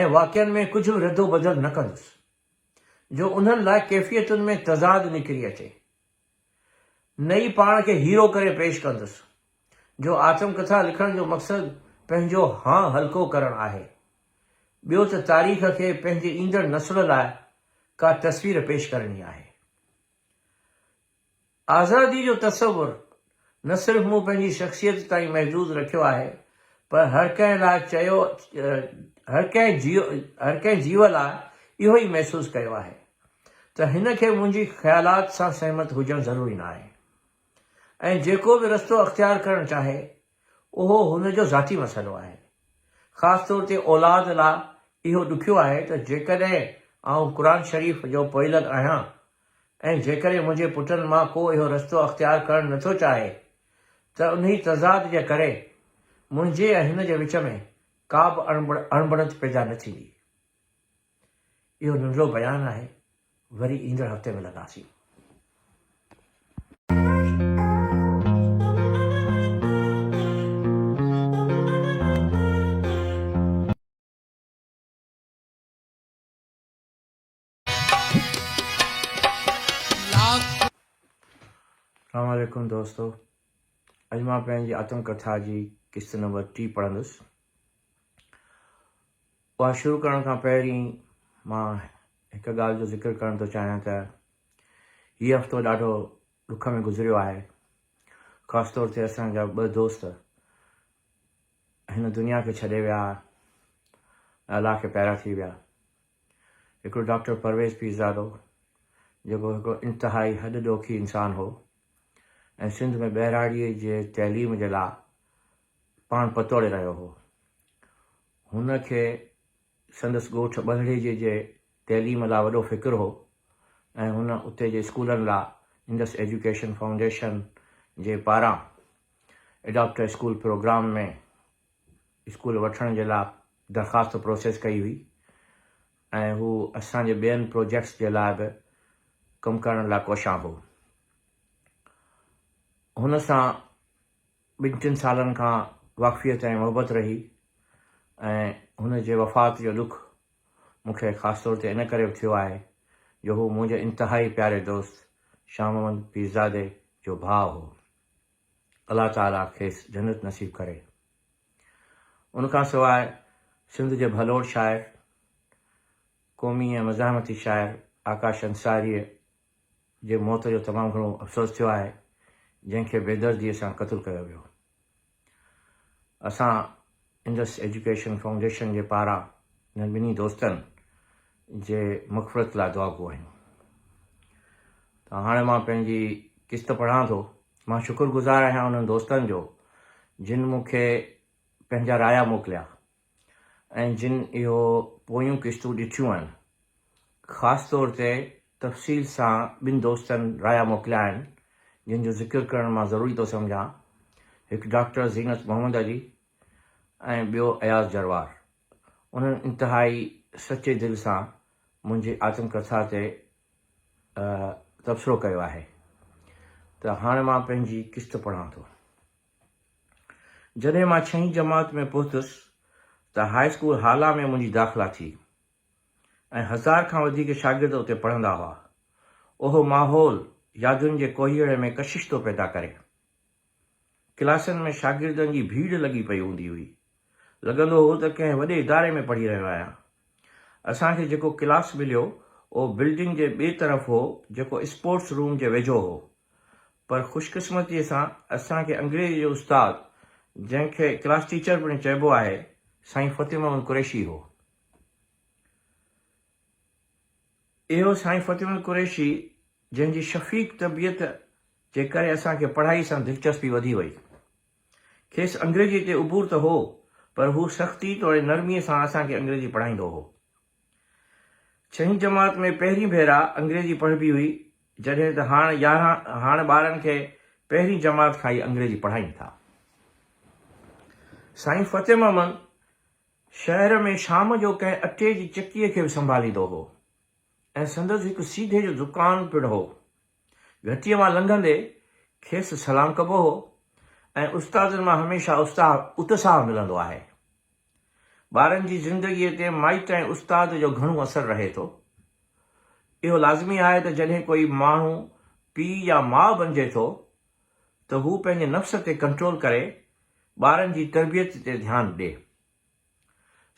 ۽ واقعن ۾ ڪجهه به ردو بدل نه ڪندس جو انهن لاء ڪيفيتن ۾ تضاد نڪري اچي. نه ئي پاڻ کي هيرو ڪري پيش ڪندس جو آتم ڪٿا لکڻ جو مقصد پنهنجو هانء هلڪو ڪرڻ آهي. ٻيو ته تاريخ کي پنهنجي ايندڙ نسل لاء ڪا تصوير پيش ڪرڻي آهي. آزادي جو تصور نه صرف مون پنهنجي شخصيت تائين محدود رکيو آهي پر هر ڪنهن لاء چيو هر ڪنهن جيو هر ڪنهن جيو لاء اهو ئي محسوس ڪيو آهي ته هن کي منهنجي خيالات سان سهمت هجڻ ضروري ناهي ۽ جيڪو به رستو اختيار ڪرڻ چاهي اهو هن جو ذاتي مسئلو آهي. خاص طور تي اولاد لاء اهو ڏکيو آهي ته جيڪڏهن آئون قرآن شريف جو پوئلڳ آهيان ۽ جيڪڏهن منهنجي پٽن مان ڪو اهو رستو اختيار ڪرڻ نٿو چاهي ته انهي تضاد جي ڪري منهنجي ۽ هن جي وچ ۾ ڪا به اڻبڻت پيدا نه ٿيندي. اهو ننڍڙو بيان آهي، وري ايندڙ هفتي ملنداسين. السلام عليڪم دوستو اڄ مان پنهنجي آتم ڪٿا جي قسط نمبر ٽي پڙهندس اها شروع ڪرڻ کان پهرين مان هڪ ڳالهه جو ذڪر ڪرڻ ٿو چاهيان ته هي هفتو ڏاڍو ڏک ۾ گذريو آهي خاص طور تي اسان جا ٻه دوست هن دنيا کي ڇڏي ويا ۽ الله کي پيارا ٿي ويا هڪڙو ڊاڪٽر پرويز پيرزادو جيڪو هڪڙو انتهائي هڏ ڏوکي انسان هو ۽ سنڌ ۾ ٻهراڙيء جي تعليم جي لاء پاڻ پتوڙي رهيو هو. هن کي سندس ڳوٺ ٻهراڙيء جي تعليم لاء وڏو فڪر هو ۽ هن اتي جي اسڪولن لاء انڊس ايجوڪيشن فائونڊيشن جي پاران اڊاپٽ ا اسڪول پروگرام ۾ اسڪول وٺڻ جي لاء درخواست پروسيس ڪئي هئي ۽ هو اسان جي ٻين پروجيڪٽس جي لاء به ڪم ڪرڻ لاء ڪوشان هو. هن سان ٻن ٽن سالن کان واقفيت ۽ محبت رهي ۽ هن جي وفات جو ڏک مون کي خاص طور تي ان ڪري به ٿيو آهي جو هو منهنجي انتهائي پياري دوست شاهه محمد پيرزادي جو ڀاء هو. الله تعاليٰ کيس جنت نصيب ڪري. ان کان سواء سنڌ جي ڀلوڙ شاعر، قومي ۽ مزاحمتي شاعر آڪاش انصاريء جي موت جو تمام گهڻو افسوس ٿيو آهي، جنهن کي بيدرديء سان قتل ڪيو ويو. اسان انڊس ايجوڪيشن فائونڊيشن جي پاران انهن ٻنهي دوستن جي مغفرت لاء دعاگو آهيون. ته هاڻي مان پنهنجي قسط پڙهان ٿو. مان شڪر گذار آهيان انهن دوستن جو جن مون کي پنهنجا رايا موڪليا ۽ جن اهو پويون قسطون ڏٺيون آهن. خاص طور تي تفصيل سان ٻن دوستن رايا موڪليا آهن جن جو ذڪر ڪرڻ مان ضروري ٿو سمجهان. هڪ ڊاڪٽر زينت محمد علي ۽ ٻيو اياز جروار. انهن انتهائي سچي دل سان منهنجي آتم ڪٿا تي تبصرو ڪيو آهي ته هاڻي مان پنهنجي قسط پڙهان ٿو. جڏهن مان ڇهين جماعت ۾ پهتس ته هاء اسڪول هالا ۾ منهنجي داخلا ٿي ۽ هزار کان وڌيڪ شاگرد اتي پڙهندا هئا. اهو ماحول يادن جي ڪوهيڙي ۾ ڪشش ٿو پيدا ڪري. ڪلاسن ۾ شاگردن جي ڀيڙ لڳي پئي هوندي هئي. لڳندو هو ته ڪنهن وڏي اداري ۾ پڙهي رهيو آهيان. اسان کي جيڪو ڪلاس مليو اهو بلڊنگ جي ٻئي طرف هو جيڪو اسپورٽس روم جي ويجهو هو. پر خوشقسمتيء سان اسان کي انگريزيء جو استاد جنهن کي ڪلاس ٽيچر پڻ چئبو آهي سائين فتح محمد قريشي هو. اهو سائين فتح محمد قريشي جنهن جي شفيق طبيعت جي ڪري اسان کي پڙهائي سان دلچسپي وڌي وئي. کيس انگريزيء تي عبور ته هو، پر هو سختي توڙي نرميء سان اسان کي انگريزي پڙهائيندو هو. ڇهين جماعت ۾ پهرين ڀيرا انگريزي پڙهبي هئي، جڏهن ته هاڻ يارهن هاڻ ٻارن کي پهرين جماعت کان ئي انگريزي پڙهائين ٿا. سائين فتح محمد شهر ۾ شام جو ڪنهن اٽي جي چڪيء کي به سنڀاليندو هو ۽ سندس هڪ سيڌي جو دڪان پڻ هو. گهٽيء مان لنگهندي کيس سلام ڪبو هو ۽ استادن مان هميشه اتساهه ملندو آهي. ٻارن جي زندگيء تي مائٽ ۽ استاد جو گهڻو اثر رهي ٿو. اهو لازمي آهي ته جڏهن ڪوئي ماڻهو پيء يا ماء بنجي ٿو ته هو پنهنجي نفس تي ڪنٽرول ڪري ٻارن جي تربيت تي ڌيان ڏي.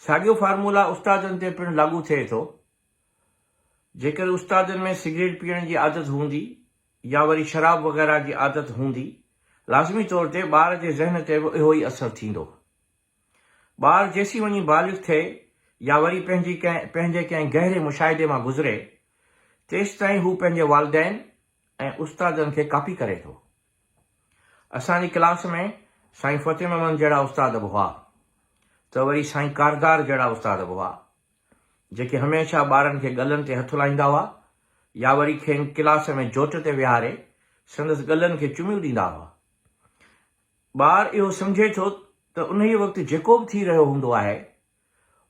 ساڳيو فارمولا استادن تي پڻ لاڳو ٿئي ٿو. جيڪڏهن استادن ۾ سگريٽ پيئڻ جي عادت هوندي يا وري شراب وغيره جي عادت هوندي، لازمي طور تي ٻار جي ذهن تي به اهو ئي اثر ٿيندو. ٻار جيسين وڃي بالغ ٿئي يا وري پنهنجي ڪنهن پنهنجي ڪنهن گهري مشاهدي مان گذري، تيستائين هو پنهنجي والدين ۽ استادن کي ڪاپي ڪري ٿو. اسان جي ڪلاس ۾ سائين فتح محمد جهڙا استاد به هئا ته وري سائين ڪاردار جهڙا استاد به هئا، جيڪي هميشه ٻارن کي ڳلن تي هٿ لائيندا هئا يا وري کين ڪلاس ۾ جوٽ تي ويهاري سندس ڳلن کي چميون ڏيندا هئا. ٻار اهو سمجهي ٿو ته انهيء وقت جيڪو به ٿي رهيو هوندو آهي،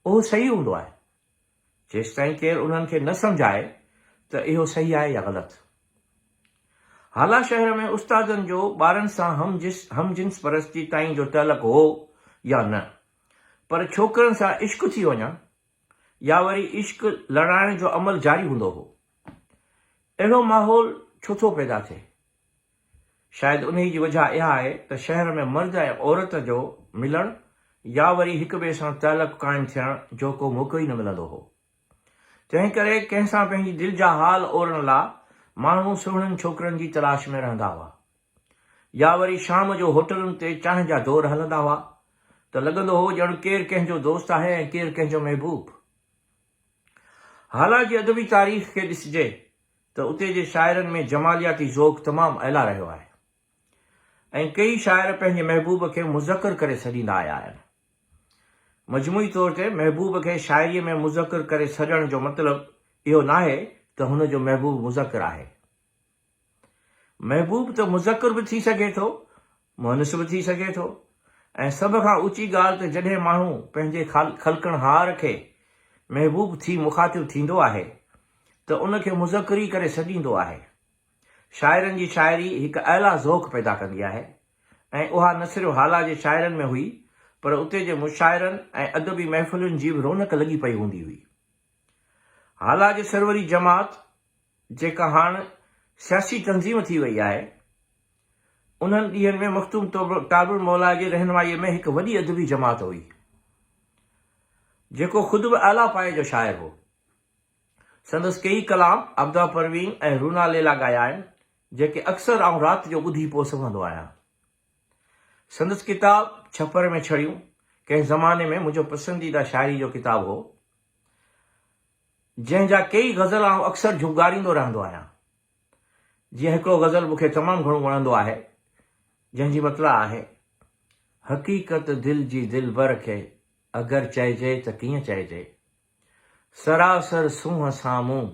اهو صحيح هوندو آهي، جيستائين ڪير انهن کي نه سمجهائي ته اهو صحيح آهي يا غلط. هالا شهر ۾ استادن جو ٻارن سان هم جنس پرستي تائين جو تعلق هو يا نه، پر ڇوڪرن سان عشق ٿي وڃڻ يا وري عشق لڙائڻ جو عمل جاري هوندو هو. اهڙو ماحول ڇو ٿو پيدا ٿئي؟ شايد انهيء جي وجهه اها آهي ته شهر ۾ مرد ۽ عورت جو ملڻ يا وري هڪ ٻئي سان تعلق قائم ٿيڻ جو ڪو موقعو ئي نه ملندو هو. تنهن ڪري ڪنهن سان پنهنجي دل جا حال اورڻ لا ماڻهو سهڻن ڇوڪرن جي تلاش ۾ رهندا هئا. يا وري شام جو هوٽلن تي چانهه جا دور هلندا هئا ته لڳندو هو ڄڻ ڪير ڪنهن جو دوست آهي ۽ ڪير ڪنهن جو محبوب. هالا جي ادبي تاريخ کي ڏسجي ته اتي جي شاعرن ۾ جمالياتي ذوق تمام اعليٰ رهيو آهي ۽ ڪيئي شاعر پنهنجي محبوب کي مذڪر ڪري سڏيندا آيا آهن. مجموعي طور تي محبوب کي شاعريء ۾ مذڪر ڪري سڏڻ جو مطلب اهو ناهي ته هن جو محبوب مذڪر آهي. محبوب ته مذڪر به ٿي سگهي ٿو، مؤنث به ٿي سگهي ٿو ۽ سڀ کان اوچي ڳالهه ته جڏهن ماڻهو پنهنجي خلقڻهار کي محبوب ٿي مخاطب ٿيندو آهي ته ان کي مذڪر ئي ڪري سڏيندو آهي. شاعرن جي شاعري هڪ اعليٰ ذوق پيدا ڪندي آهي ۽ اها نه صرف هالا جي شاعرن ۾ هئي پر اتي جي مشاعرن ۽ ادبي محفلن جي به رونق لڳي پئي هوندي هئي. هالا جي سروري جماعت جيڪا هاڻ سياسي تنظيم ٿي وئي آهي، انهن ڏينهن ۾ مخدوم طالب الموليٰ جي رهنمائيء ۾ هڪ وڏي ادبي جماعت هئي، جيڪو خود به اعليٰ پايي جو شاعر هو. سندس ڪيئي ڪلام عابده پروين ۽ رونا ليليٰ ڳايا آهن، جيڪي اڪثر آئون رات جو ٻڌي پوء سمهندو آهيان. سندس ڪتاب ڇپر ۾ ڇڙيون ڪنهن زماني ۾ منهنجو پسنديده شاعري جو ڪتاب هو. جنهن جا ڪيئي غزل آئون اڪثر جهونگاريندو رهندو آهيان. جيئن هڪڙو غزل مون کي تمام گهڻو وڻندو آهي، جنهن جي مطلع آهي، حقيقت دل جي دلبر کي اگر چئجي ته ڪيئن چئجي؟ سراسر سونهن سامهون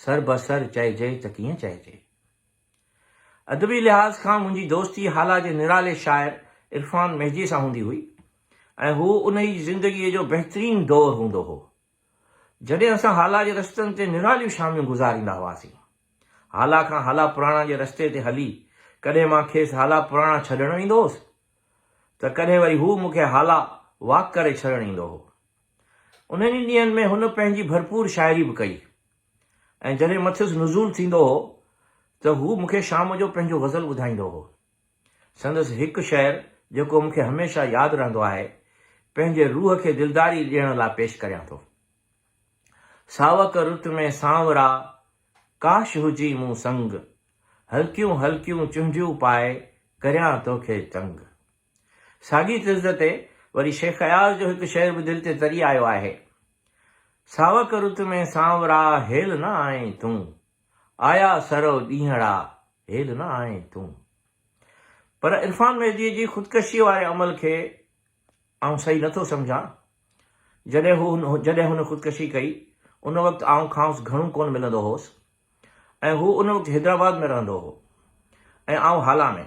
سربسر چئجي ته ڪيئن چئجي؟ ادبي لحاظ کان منهنجي دوستي هالا جي نرالي شاعر عرفان مهديء سان هوندي هئي ۽ هو انهيء جي زندگيء جو بهترين دور هوندو هو. جڏهن اسان هالا جي رستن تي نراليون شاميون گذاريندا هئاسين. هالا کان هالا پراڻا جي رستي تي هلي ڪڏهن مان کيس هالا پراڻا ڇڏڻ ويندو هوس ته ڪڏهن وري هو مون کي هالا واڪ ڪري ڇڏڻ ايندو هو. انهن ئي ڏينهن ۾ هن پنهنجي ڀرپور شاعري به ڪئي ۽ جڏهن مٿس نزول ٿيندو هو ته هو مون کي شام جو پنهنجو غزل ٻڌائيندو هو. سندس هڪ شعر جيڪو مون کي هميشه ياد رهندو آهي، پنهنجي روح کي دلداري ڏيڻ لاء پيش ڪريان ٿو. ساوڪ رت ۾ سانورا، ڪاش هجين مون سنگ، هلڪيون هلڪيون چهنڊيون پائي، ڪريان توکي تنگ. ساڳي طرز تي وري شيخ اياز جو هڪ شعر به دل تي تري آيو آهي. ساوڪ رت ۾ سانورا، هيل نه آئين تون، آيا سرو ڏينهڙا، هيل نه آئين تون. پر عرفان مهديء جي خودڪشيء واري عمل کي آئون صحيح نه ٿو سمجهان. جڏهن هو جڏهن هن خودڪشي ڪئي، ان وقت آئون کانئس گهڻو ڪونه ملندو هوس ۽ هو ان وقت حيدرآباد ۾ رهندو هو ۽ آئون هالا ۾.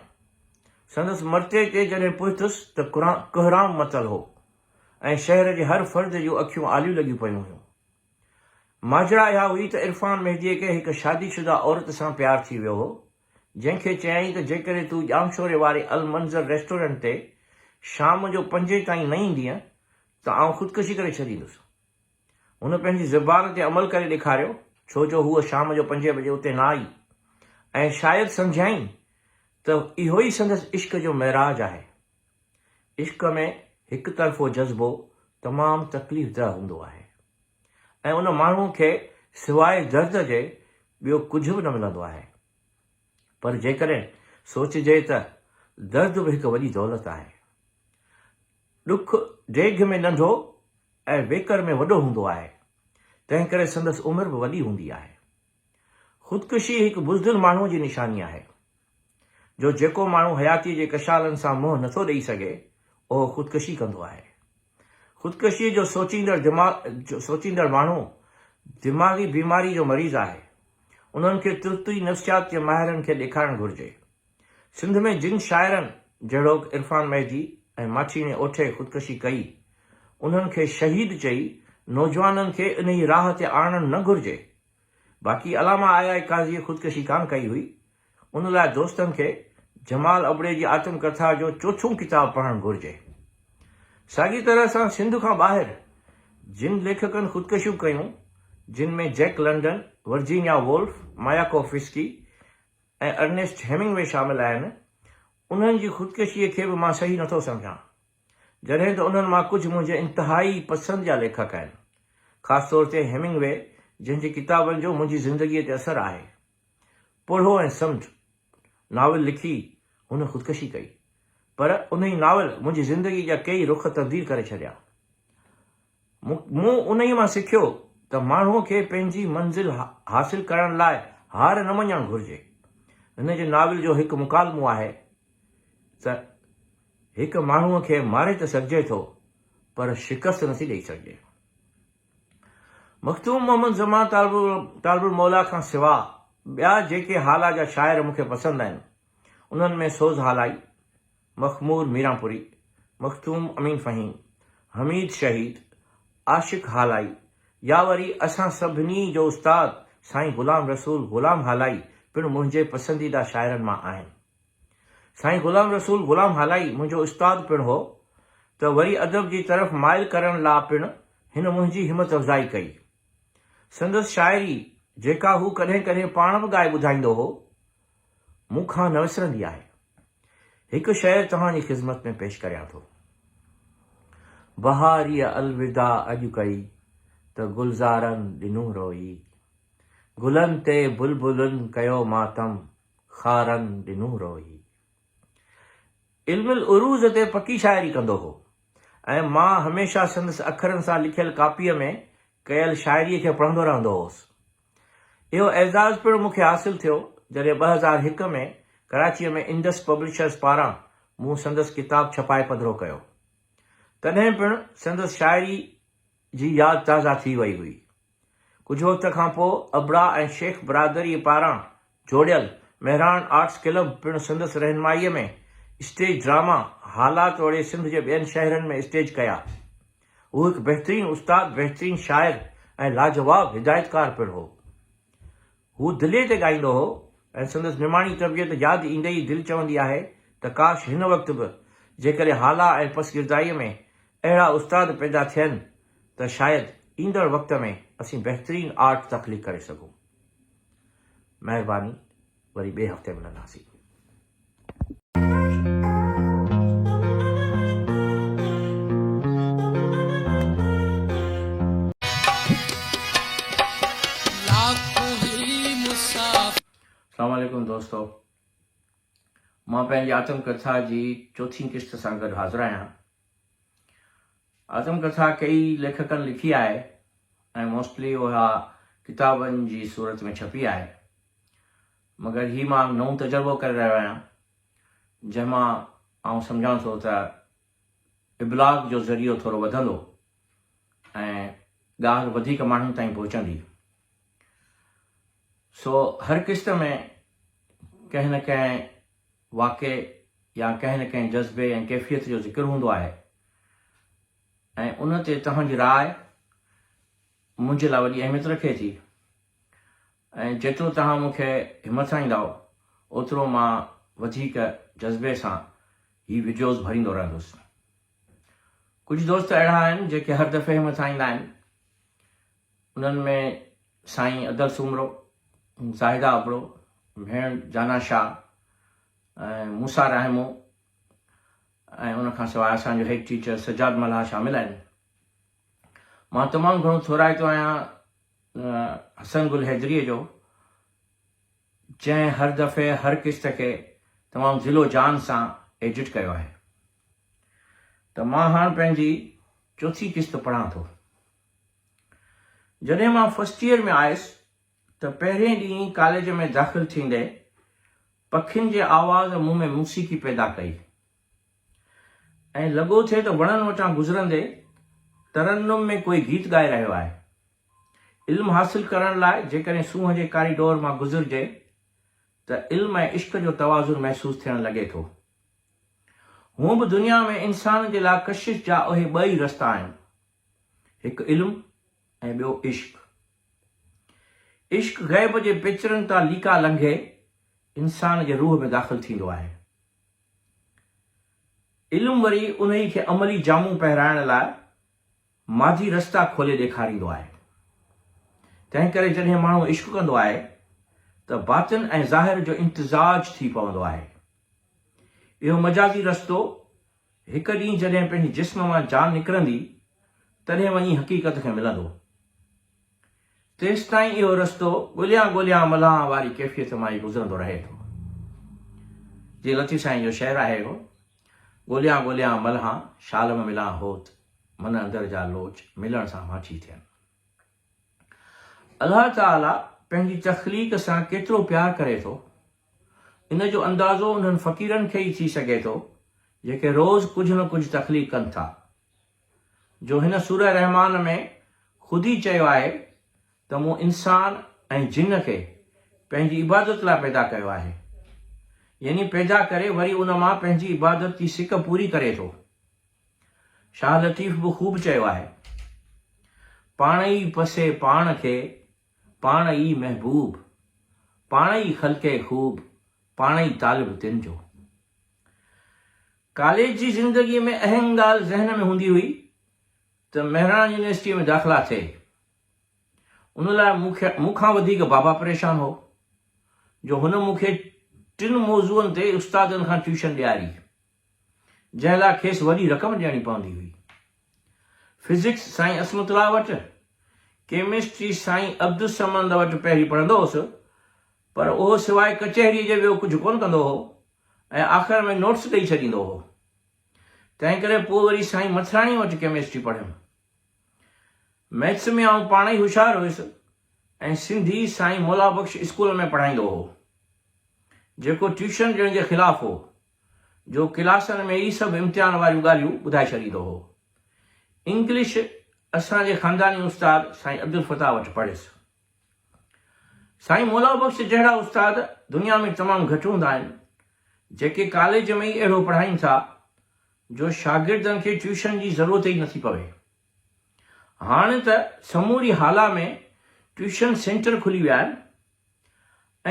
سندس مرتيي تي جڏهن پهتس ته ڪهرام متل هو ۽ شهر جي هر فرد جون اکيون آليون لڳيون پيون هيون. ماجرا اها هئي ته عرفان مهديء کي هڪ شادي شده عورت سان پيار ٿي ويو هو. جنهن کي چيائين ته جيڪڏهن تون ڄامشوري واري المنظر ريسٽورنٽ تي شام جو پنجين تائين نه ايندينء ته آئون خودڪشي ڪري ڇڏيندس. هن پنهنجي زبان تي عمل ڪري ڏيکاريو، ڇو جو هوء شام جو پنجين بجي اتي نه آئي ۽ شايد سمجهيائين ته اهو ئي سندس عشق جو معراج آهي. عشق ۾ هڪ طرفو جذبو تمام تڪليف ده هوندو آهي ۽ ان ماڻهوء کي سواء درد جي ٻيو ڪجهه به نه ملندو آهي. پر جيڪڏهن سوچجي ته درد به هڪ وڏي دولت آهي. ڏک ڊيگهه ۾ ننڍو ۽ ويڪر ۾ وڏو هوندو آهي، تنهنڪري سندس عمر به وڏي هوندي آهي. خودڪشي هڪ بزدل ماڻهوء جي نشاني آهي، جو جيڪو ماڻهو حياتيء جي ڪشالن سان منهن نٿو ڏئي سگهي، اهو خودڪشي ڪندو آهي. خودڪشيء جو سوچيندڙ دماغ سوچيندڙ ماڻهو دماغي بيماريء جو مريض آهي. انهن کي ترت ئي نفسيات جي ماهرن کي ڏيکارڻ گهرجي. سنڌ ۾ جن شاعرن جهڙوڪ عرفان مهدي ۽ ماٺيڻي اوٺي خودڪشي ڪئي، انهن کي شهيد چئي نوجوانن کي انهي راهه تي آڻڻ نه گهرجي. باقي علامه آء آء قاضيء خودڪشي ڪانه ڪئي هئي، ان لاء دوستن کي جمال ابڙي جي آتم ڪٿا جو چوٿون ڪتاب پڙهڻ گهرجي. ساڳي طرح سان سنڌ کان ٻاهر جن ليکڪن خودڪشيون ڪيون، جن ۾ Jack London, Virginia Woolf, Mayakovsky ۽ Ernest Hemingway شامل آهن، انهن جي خودڪشيء کي به مان صحيح نٿو سمجهان. جڏهن ته انهن مان ڪجهه منهنجي انتهائي پسند جا ليکڪ آهن. خاص طور تي هيمنگوي جنهن جي ڪتابن جو منهنجي زندگيء تي اثر آهي. پوڙهو ۽ سمنڊ ناول لکي هن خودڪشي ڪئي. پر انهي ناول منهنجي زندگيء جا ڪيئي رخ تبديل ڪري ڇڏيا. مون انهيء مان سکيو ته ماڻهوء کي پنهنجي منزل حاصل ڪرڻ لاء هار نه مڃڻ گهرجي. هن جي ناول جو هڪ مڪالمو آهي ته هڪ ماڻهوء کي ماري ته سگهجي ٿو پر شڪست نٿي ڏئي سگهجي. مخدوم محمد زمان طالب الموليٰ کان سواء ٻيا جيڪي هالا جا شاعر مون کي پسند آهن، انهن ۾ سوز هالائي، مخمور ميرانپوري، مخدوم امين فهيم، حميد شهيد، عاشق هالائي يا وري اسان سڀني جو استاد سائين غلام رسول غلام هالائي پڻ منهنجي پسنديده شاعرن مان آهن. سائين غلام رسول غلام هالائي منهنجو استاد پڻ هو ته وري ادب جي طرف مائل ڪرڻ لا پڻ هن منهنجي همت افزائي ڪئي. سندس شاعري جيڪا هو ڪڏهن ڪڏهن پاڻ به ڳائي ٻڌائيندو هو، مون کان نه وسرندي آهي. هڪ شعر توهان جي خذمت ۾ پيش ڪريان ٿو. بهاريء الوداع اڄ ڪئي ته گلزارن ڏنو روئي. گلن تي بلبلن ڪيو ماتم، خارن ڏنو روئي. علم العروض تي پڪي شاعري ڪندو هو ۽ مان هميشه سندس اکرن سان لکيل ڪاپيء ۾ ڪيل شاعريء کي پڙهندو رهندو هوس. اهو اعزاز پڻ مون کي حاصل ٿيو، جڏهن 2001 ۾ ڪراچيء ۾ انڊس پبلشرز پاران مون سندس ڪتاب ڇپائي پڌرو ڪيو. تڏهن پڻ سندس شاعري جي ياد تازه ٿي وئي هئي. ڪجهه وقت کان پوء ابڙا ۽ شيخ برادريء پاران جوڙيل مهراڻ آرٽس ڪلب پڻ سندس رهنمائيء ۾ اسٽيج ڊراما هالا توڙي سنڌ جي ٻين شهرن ۾ اسٽيج ڪيا. هو هڪ بهترين استاد، بهترين شاعر ۽ لاجواب هدايتڪار پڻ هو. هو دلي تي ڳائيندو هو ۽ سندس نماڻي طبيعت ياد ايندي ئي دل چوندي آهي ته ڪاش هن وقت به جيڪڏهن هالا ۽ پسگردائيء ۾ اهڙا استاد پيدا ٿين ته شايد ايندڙ وقت ۾ اسين بهترين آرٽ تخليق ڪري سگهون. مهرباني وري ٻئي هفتي ملنداسين. السلام عليڪم دوستو مان پنهنجي آتم ڪٿا جي چوٿين قسط سان گڏ حاضر آهيان آتم ڪٿا ڪئي ليکڪن لکي آهي ۽ موسٽلي اها ڪتابن جي صورت ۾ ڇپي آهي مگر هي مان نئون تجربو ڪري رهيو آهيان، جنهن مان آئون سمجهان ٿو ته ابلاغ جو ذريعو ٿورو وڌندو ۽ ڳالهه وڌيڪ ماڻهن تائين پهچندي. سو هر قسط ۾ ڪنهن نه ڪنهن واقعي يا ڪنهن نه ڪنهن جذبي ۽ ڪيفيت جو ذڪر هوندو آهي ۽ ان تي توهان جي راء منهنجي لاء وڏي اهميت رکي ٿي. ۽ جيترو توهان مون کي همٿائيندؤ، اوترو مان وڌيڪ جذبي سان هي وڊيوز ڀريندو رهندس. ڪجهه دوست اهڙا آهن جيڪي هر دفعي همٿائيندا آهن. انهن ۾ سائين ادل سومرو، زاهده ابڙو، ڀيڻ جانا شاهه ۽ موسيٰ راهمو ۽ ان کان سواء اسان جو هيڊ ٽيچر سجاد ملاح شامل آهن. مان تمام گهڻو ٿورائتو آهيان حسن گل حيدريء جو جنهن هر دفعي هر قسط کي تمام دل و جان سان ايڊٽ ڪيو آهي ته مان هاڻ پنهنجي چوٿين قسط پڙهان ٿو. جڏهن مان فرسٽ ايئر ۾ آيس ته پهرين ڏينهن ڪاليج ۾ داخل ٿيندي پکين جي آواز مون ۾ موسيقي پيدا ڪئي ۽ لڳو ٿي ته وڻن وٽان گذرندي ترنم ۾ ڪوئي گيت ڳائي رهيو آهي. علم حاصل ڪرڻ لاء جيڪڏهن سونهن جي ڪاريڊور مان گذرجي ته علم ۽ عشق جو توازن محسوس ٿيڻ لڳي ٿو. هونء به دنيا ۾ انسان جي لاء ڪشش جا اهي ٻه ئي رستا آهن، هڪ علم ۽ ٻيو عشق. عشق غيب جي پيچرن تان ليڪا لنگهي انسان جي روح ۾ داخل ٿيندو آهي. علم وري انهي کي عملي جامو پهرائڻ لاء مادي رستا کولي ڏيکاريندو آهي. تنهنڪري جڏهن ماڻهو عشق ڪندو آهي ته باطن ۽ ظاهر جو امتزاج ٿي پوندو آهي. اهو مجازي رستو هڪ ڏينهن جڏهن پنهنجي جسم مان جان نڪرندي تڏهن وڃي حقيقت کي ملندو. تيستائين اهو رستو ڳوليان ڳوليان ملان واري ڪيفيت مان ئي گذرندو رهي ٿو. جيئن لطيف سائين جو شعر آهي اهو، ڳوليان ڳوليان ملهان، شال م ملان هوت، من اندر جا لوچ، ملڻ سان ماٺي ٿين. الله تعاليٰ پنهنجي تخليق سان ڪيترو پيار ڪري ٿو، ان جو اندازو انهن فقيرن کي ئي ٿي سگهي ٿو، جيڪي روز ڪجهه نه ڪجهه تخليق ڪن ٿا. جو هن سوره رحمان ۾ خود ئي چيو آهي ته مون انسان ۽ جن کي پنهنجي عبادت لاء پيدا ڪيو آهي. يعني پيدا ڪري وري ان مان پنهنجي عبادت جي سڪ پوري ڪري ٿو. شاهه لطيف به خوب چيو آهي. پاڻ ئي پسي پاڻ کي، پاڻ ئي محبوب، پاڻ ئي خلقي خوب، پاڻ ئي طالب تن جو. ڪاليج جي زندگيء ۾ اهم ڳالهه ذهن ۾ هوندي هئي ته مهراڻ يونيورسٽيء ۾ داخلا ٿئي. ان لاء مون کي مون کان وڌيڪ بابا پريشان هو، جو هن مون کي ٽن موضوعن تي استادن کان ٽيوشن ڏياري، جنهن لاء کيس وڏي رقم ڏيڻي پوندي هئي. فزڪس سائين عصمت الله وٽ، ڪيمسٽري سائين عبدالصمد وٽ پهرين پڙهندو هوس، پر اهو سواء ڪچهريء جي ٻيو ڪجهه ڪونه ڪندو هو. ۽ آخر ۾ نوٽس ڏئي ڇڏيندو هو. تنهنڪري پوء وري سائين مٿراڻيء وٽ ڪيمسٽري پڙهيم. مئٿس ۾ آئون پاڻ ئي هوشيار هيس ۽ سنڌي سائين مولا بخش اسڪول ۾ پڙهائيندو هو، جيڪو ٽيوشن ڏيڻ جي خلاف هو، جو ڪلاسن ۾ ئي سڀ امتحان واريون ڳالهيون ٻڌائي ڇڏيندو هو. انگلش اسان جي خانداني استاد سائين عبدالفتاح وٽ پڙهيس. سائين مولا بخش جهڙا استاد دنيا ۾ تمام گهٽ هوندا آهن، جيڪي ڪاليج ۾ ئي اهڙو پڙهائين ٿا جو شاگردن کي ٽيوشن جي ضرورت ئي نٿي پوي. هاڻ ته سموري هالا ۾ ٽيوشن سينٽر کلي ويا آهن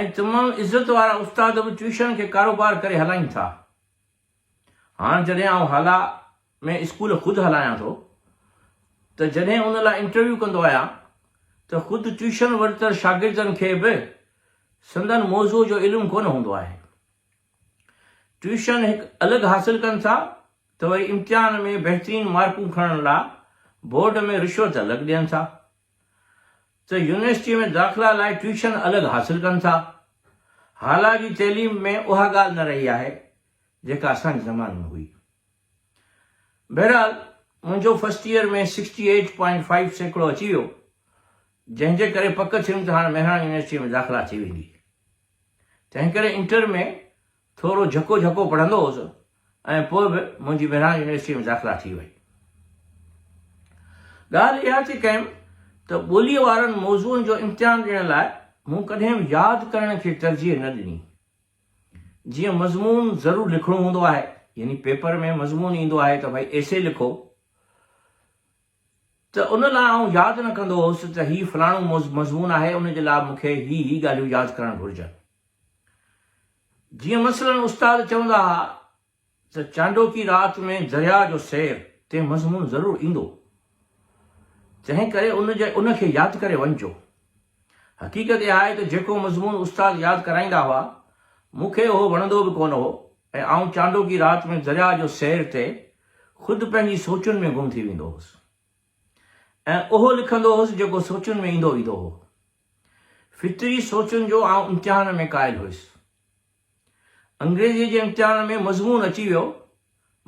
۽ تمام عزت وارا استاد به ٽيوشن کي ڪاروبار ڪري هلائين ٿا. هاڻ جڏهن آئون هالا ۾ اسڪول خود هلايان ٿو ته جڏهن ان لاء انٽرويو ڪندو آهيان ته خود ٽيوشن ورتل شاگردن کي به سندن موضوع جو علم ڪونه هوندو آهي. ٽيوشن هڪ الڳ حاصل ڪن ٿا ته وري امتحان ۾ بهترين مارڪون کڻڻ لاء بورڊ ۾ رشوت الڳ ڏين ٿا ته يونيورسٽيء ۾ داخلا لاء ٽيوشن الڳ حاصل ڪن ٿا. هالا جي تعليم ۾ اها ڳالهه نه رهي آهي جيڪا اسان جي زماني ۾ هئي. بهرحال منهنجو فرسٽ ايئر ۾ 68.5% اچي ويو، جنهن جي ڪري پڪ ٿيم ته هاڻ مهراڻ يونيورسٽيء ۾ داخلا ٿي ويندي. تنهنڪري انٽر ۾ ٿورو جهڪو جهڪو پڙهندو هوس ۽ پوء به منهنجي مهراڻ يونيورسٽيء ۾ داخلا ٿي وئي. ڳالهه اها ٿي ڪيم ته ٻوليء وارن موضوعن جو امتحان ڏيڻ لاء مون ڪڏهن به ياد ڪرڻ کي ترجيح نه ڏني. جيئن مضمون ضرور لکڻو هوندو آهي، يعني پيپر ۾ مضمون ايندو آهي ته ڀائي ايسي لکو، ته ان لاء آئون ياد نه ڪندو هوس ته هي فلاڻو مضمون آهي ان جي لاء مون کي هي هي ڳالهيون ياد ڪرڻ گهرجن. جيئن مثلاً استاد چوندا ها ته چانڊوڪي رات ۾ درياء جو سير تي مضمون ضرور ايندو، تنهن ڪري ان جي ان کي ياد ڪري وڃجو. حقيقت اها آهي ته جيڪو مضمون استاد ياد ڪرائيندا هئا، مون کي اهو وڻندو به ڪونه هو ۽ آئون چانڊوڪي رات ۾ درياء جو سير تي خود پنهنجي سوچن ۾ گم ٿي ويندو هوس ۽ اهو لکندو هوس جيڪو سوچن ۾ ايندو ويندو هو. فطري سوچن جو آئون امتحان ۾ قائل هيس. انگريزيء جي امتحان ۾ مضمون اچي ويو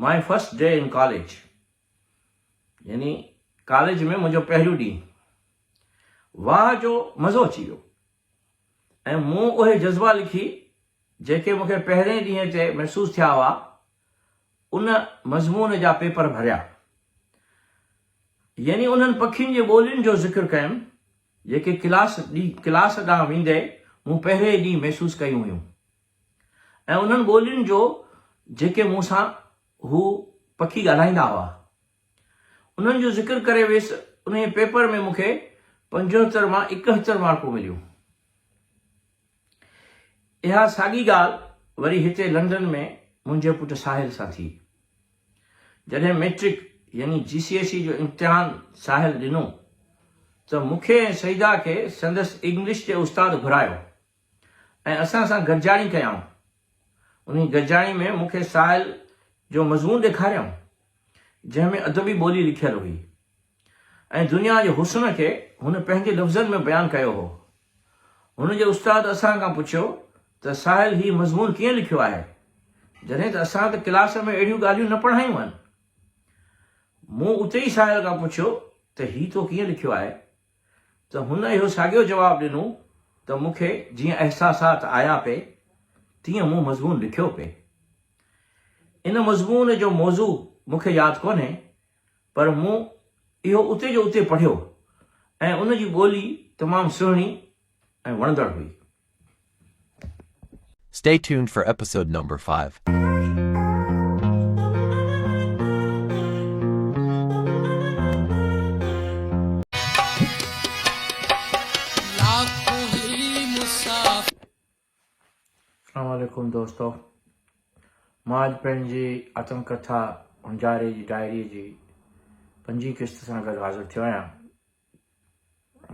My First Day in College يعني ڪاليج ۾ منهنجو پهريون ڏينهن. واهه جو مزو اچي ويو ۽ مون اهي جذبا لکي جيڪي مون کي پهرين ڏينهن تي محسوس ٿيا هئا، ان مضمون جا پيپر ڀريا. يعني انهن پکين جي ٻولين جو ذڪر ڪيم جيڪي ڪلاس ڪلاس ڏانهن ويندي مون پهرين ڏينهن محسوس ڪيون هيون ۽ انهن ٻولين جو جيڪي مون سان هو پکي ڳالهائيندا هئا. انهن جو ذڪر ڪري ويس، انهيء پيپر ۾ مون کي 75 مان 71 مارڪون مليون. اها ساڳي ڳالهه وري هتي لنڊن ۾ منهنجي پٽ ساحل سان ٿي. جڏهن مئٽرڪ يعني جي سي ايس اي جو امتحان ساحل ڏنو ته مون کي ۽ سعيده کي سندس انگلش جي استاد گهرايو ۽ اسان سان گڏجاڻي ڪيائون. انهي گڏجاڻي ۾ مون کي ساحل جو مضمون ڏيکاريائون، جنهن ۾ ادبي ٻولي لکيل هئي ۽ دنيا جي حسن کي هن پنهنجي لفظن ۾ بيان ڪيو هو. هن جي استاد اسان کان پڇيو ته ساحل هي مضمون ڪيئن لکيو آهي، جڏهن ته اسان ته ڪلاس ۾ اهڙيون ڳالهيون نه پڙهايون آهن. مون اتي ئي ساحل کان پڇيو ته هي تو ڪيئن لکيو آهي؟ ته هن اهو ساڳيو جواب ڏنو ته مون کي جيئن احساسات آيا پئي تيئن مون مضمون لکيو پئي. ان مضمون جو موضوع مون کي ياد ڪونهي پر مون اهو اتي جو اتي پڙهيو ۽ ان جي ٻولي تمام سهڻي ۽ وڻندڙ هئي. Stay tuned for episode number 5. اسلام عليڪم دوستو مان اڄ پنهنجي آتم ڪٿا هنجاري جي ڊائري جي پنجين قسط سان گڏ حاضر ٿيو آهيان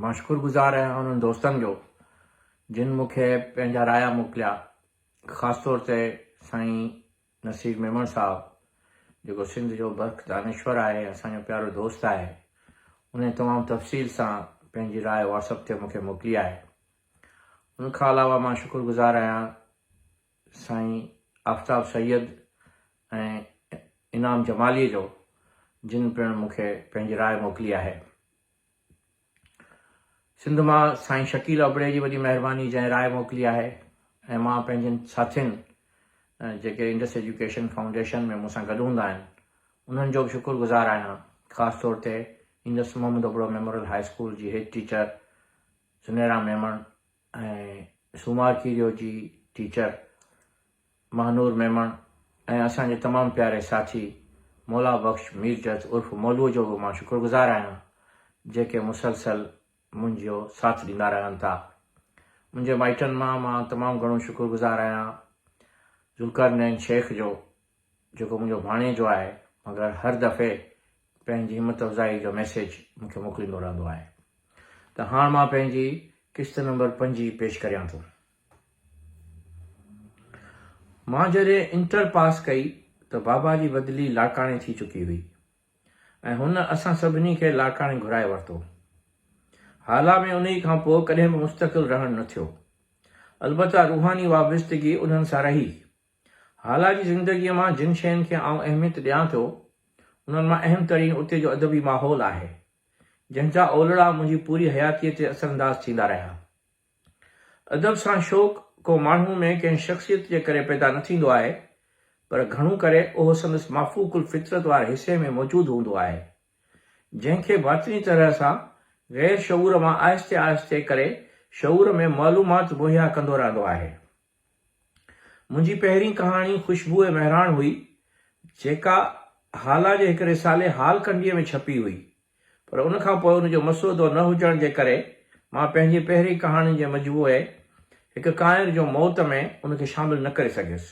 مان شڪر گذار آهيان انهن دوستن جو جن مون کي پنهنجا رايا موڪليا خاص طور تي سائين نصير ميمڻ صاحب جيڪو سنڌ جو برک دانشور آهي اسان جو پيارو دوست آهي انهي تمام تفصيل سان پنهنجي راء واٽس اپ تي مون کي موڪلي آهي ان کان علاوه مان شڪر گذار آهيان سائين آفتاب سيد ۽ انعام جمالي جو جن پڻ مون کي پنهنجي راء موڪلي آهي. سنڌ مان سائين شڪيل ابڙي جي وڏي مهرباني جنهن راء موڪلي آهي ۽ مان پنهنجن ساٿين جيڪي انڊس ايجوڪيشن فائونڊيشن ۾ مون سان گڏ هوندا آهن انهن جو به شڪر گذار آهيان خاص طور تي Indus Muhammad Abro memorial high school جي هيڊ ٽيچر زنيرا ميمڻ ۽ سومار کيريو جي ٽيچر مهنور ميمڻ ۽ اسان جي تمام پياري ساٿي مولا بخش ميرجت عرف مولوء جو به مان شڪر گذار آهيان جيڪي مسلسل منهنجو ساٿ ڏيندا رهن ٿا. منهنجي مائٽن مان مان تمام گهڻو شڪر گذار آهيان ذوالقرنين شيخ جو جيڪو منهنجو ڀاڻيجو آهي مگر هر دفعي پنهنجي همت افزائي جو ميسيج مون کي موڪليندو رهندو آهي ته هاڻ مان پنهنجي قسط نمبر پنجين پيش ڪريان ٿو. مان جڏهن انٽر پاس ڪئي ته بابا جي بدلي لاڙڪاڻي ٿي چڪي هئي ۽ هن اسان سڀني کي لاڙڪاڻي گهرائي ورتو. هالا ۾ انهي کان پوء ڪڏهن به مستقل رهڻ نه ٿيو. البته روحاني وابستگي انهن سان رهي. هالا جي زندگيء مان جن شين کي آئون اهميت ڏيان ٿو، انهن مان اهم ترين اتي جو ادبي ماحول آهي، جنهن جا اولڙا منهنجي پوري حياتيء تي اثرانداز ٿيندا رهيا. ادب سان شوق ڪو ماڻهوء ۾ ڪنهن شخصيت جي ڪري پيدا نه ٿيندو آهي، پر گهڻو ڪري اهو سندس مافوق الفطرت واري حصي ۾ موجود هوندو آهي، جنهن کي باطني طرح سان غير شعور مان آهستي آهستي ڪري شعور ۾ معلومات مهيا ڪندو رهندو آهي. منهنجي پهرين ڪهاڻي خوشبوء مهراڻ هئي، جيڪا هالا جي هڪ رسالي هال ڪنڊيء ۾ ڇپي هئي، پر ان کان پوء ان جو مسودو نه هجڻ جي ڪري مان پنهنجي پهرين ڪهاڻين جي مجموعي هڪ ڪانئر جو موت ۾ ان کي شامل نه ڪري سگهيس.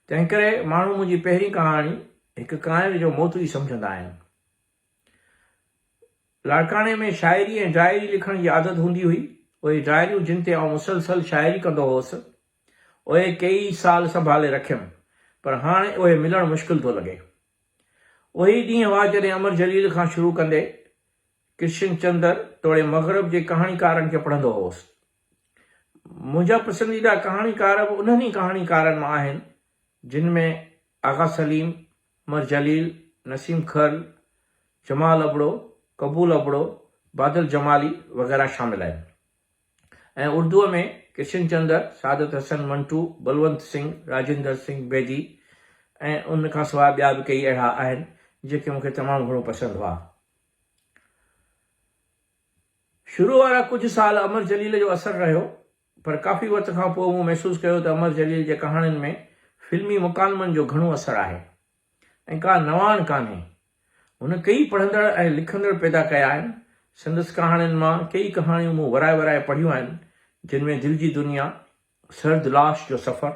تنهنڪري ماڻهو منهنجي پهرين ڪهاڻي هڪ ڪانئر جو موت ئي سمجهندا آهن. لاڙڪاڻي ۾ شاعري ۽ ڊائري لکڻ جي عادت هوندي هئي. اهي ڊائريون جن تي آئون مسلسل شاعري ڪندو هوس، اهي ڪيئي سال سنڀالي رکيم، پر هاڻ اهي ملڻ مشڪل ٿو لڳي. اهي ئي ڏينهن هئا جڏهن امر جليل کان شروع ڪندي ڪرشن چندر توڙي مغرب جي ڪهاڻيڪارن کي پڙهندو هوس. منهنجا پسنديده ڪهاڻيڪار به انهن ئي ڪهاڻيڪارن مان آهن، جن ۾ آغا سليم، امر جليل، نسيم کرل، جمال ابڙو، قبول ابڙو، بادل جمالي وغيره شامل آهن ۽ اردوء ۾ ڪرشن چندر، سعادت حسن منٽو، بلونت سنگهه، راجندر سنگهه بيدي ۽ ان کان سواء ٻيا به ڪيئي اهڙا آهن، جيڪي مون کي تمام گهڻو پسند هئا. شروع وارا ڪجهه سال امر جليل جو اثر رهيو، پر ڪافي وقت کان پوء مون محسوس ڪيو ته امر جليل جي ڪهاڻين ۾ فلمي مڪالمن جو گهڻو اثر آهي ۽ ڪا نواڻ ڪانهي. هن ڪيئي پڙهندڙ ۽ لکندڙ پيدا ڪيا آهن. سندس ڪهاڻين مان ڪيئي ڪهاڻيون مون ورائي ورائي پڙهيون آهن، جن ۾ دل جي دنيا، سرد لاش جو سفر،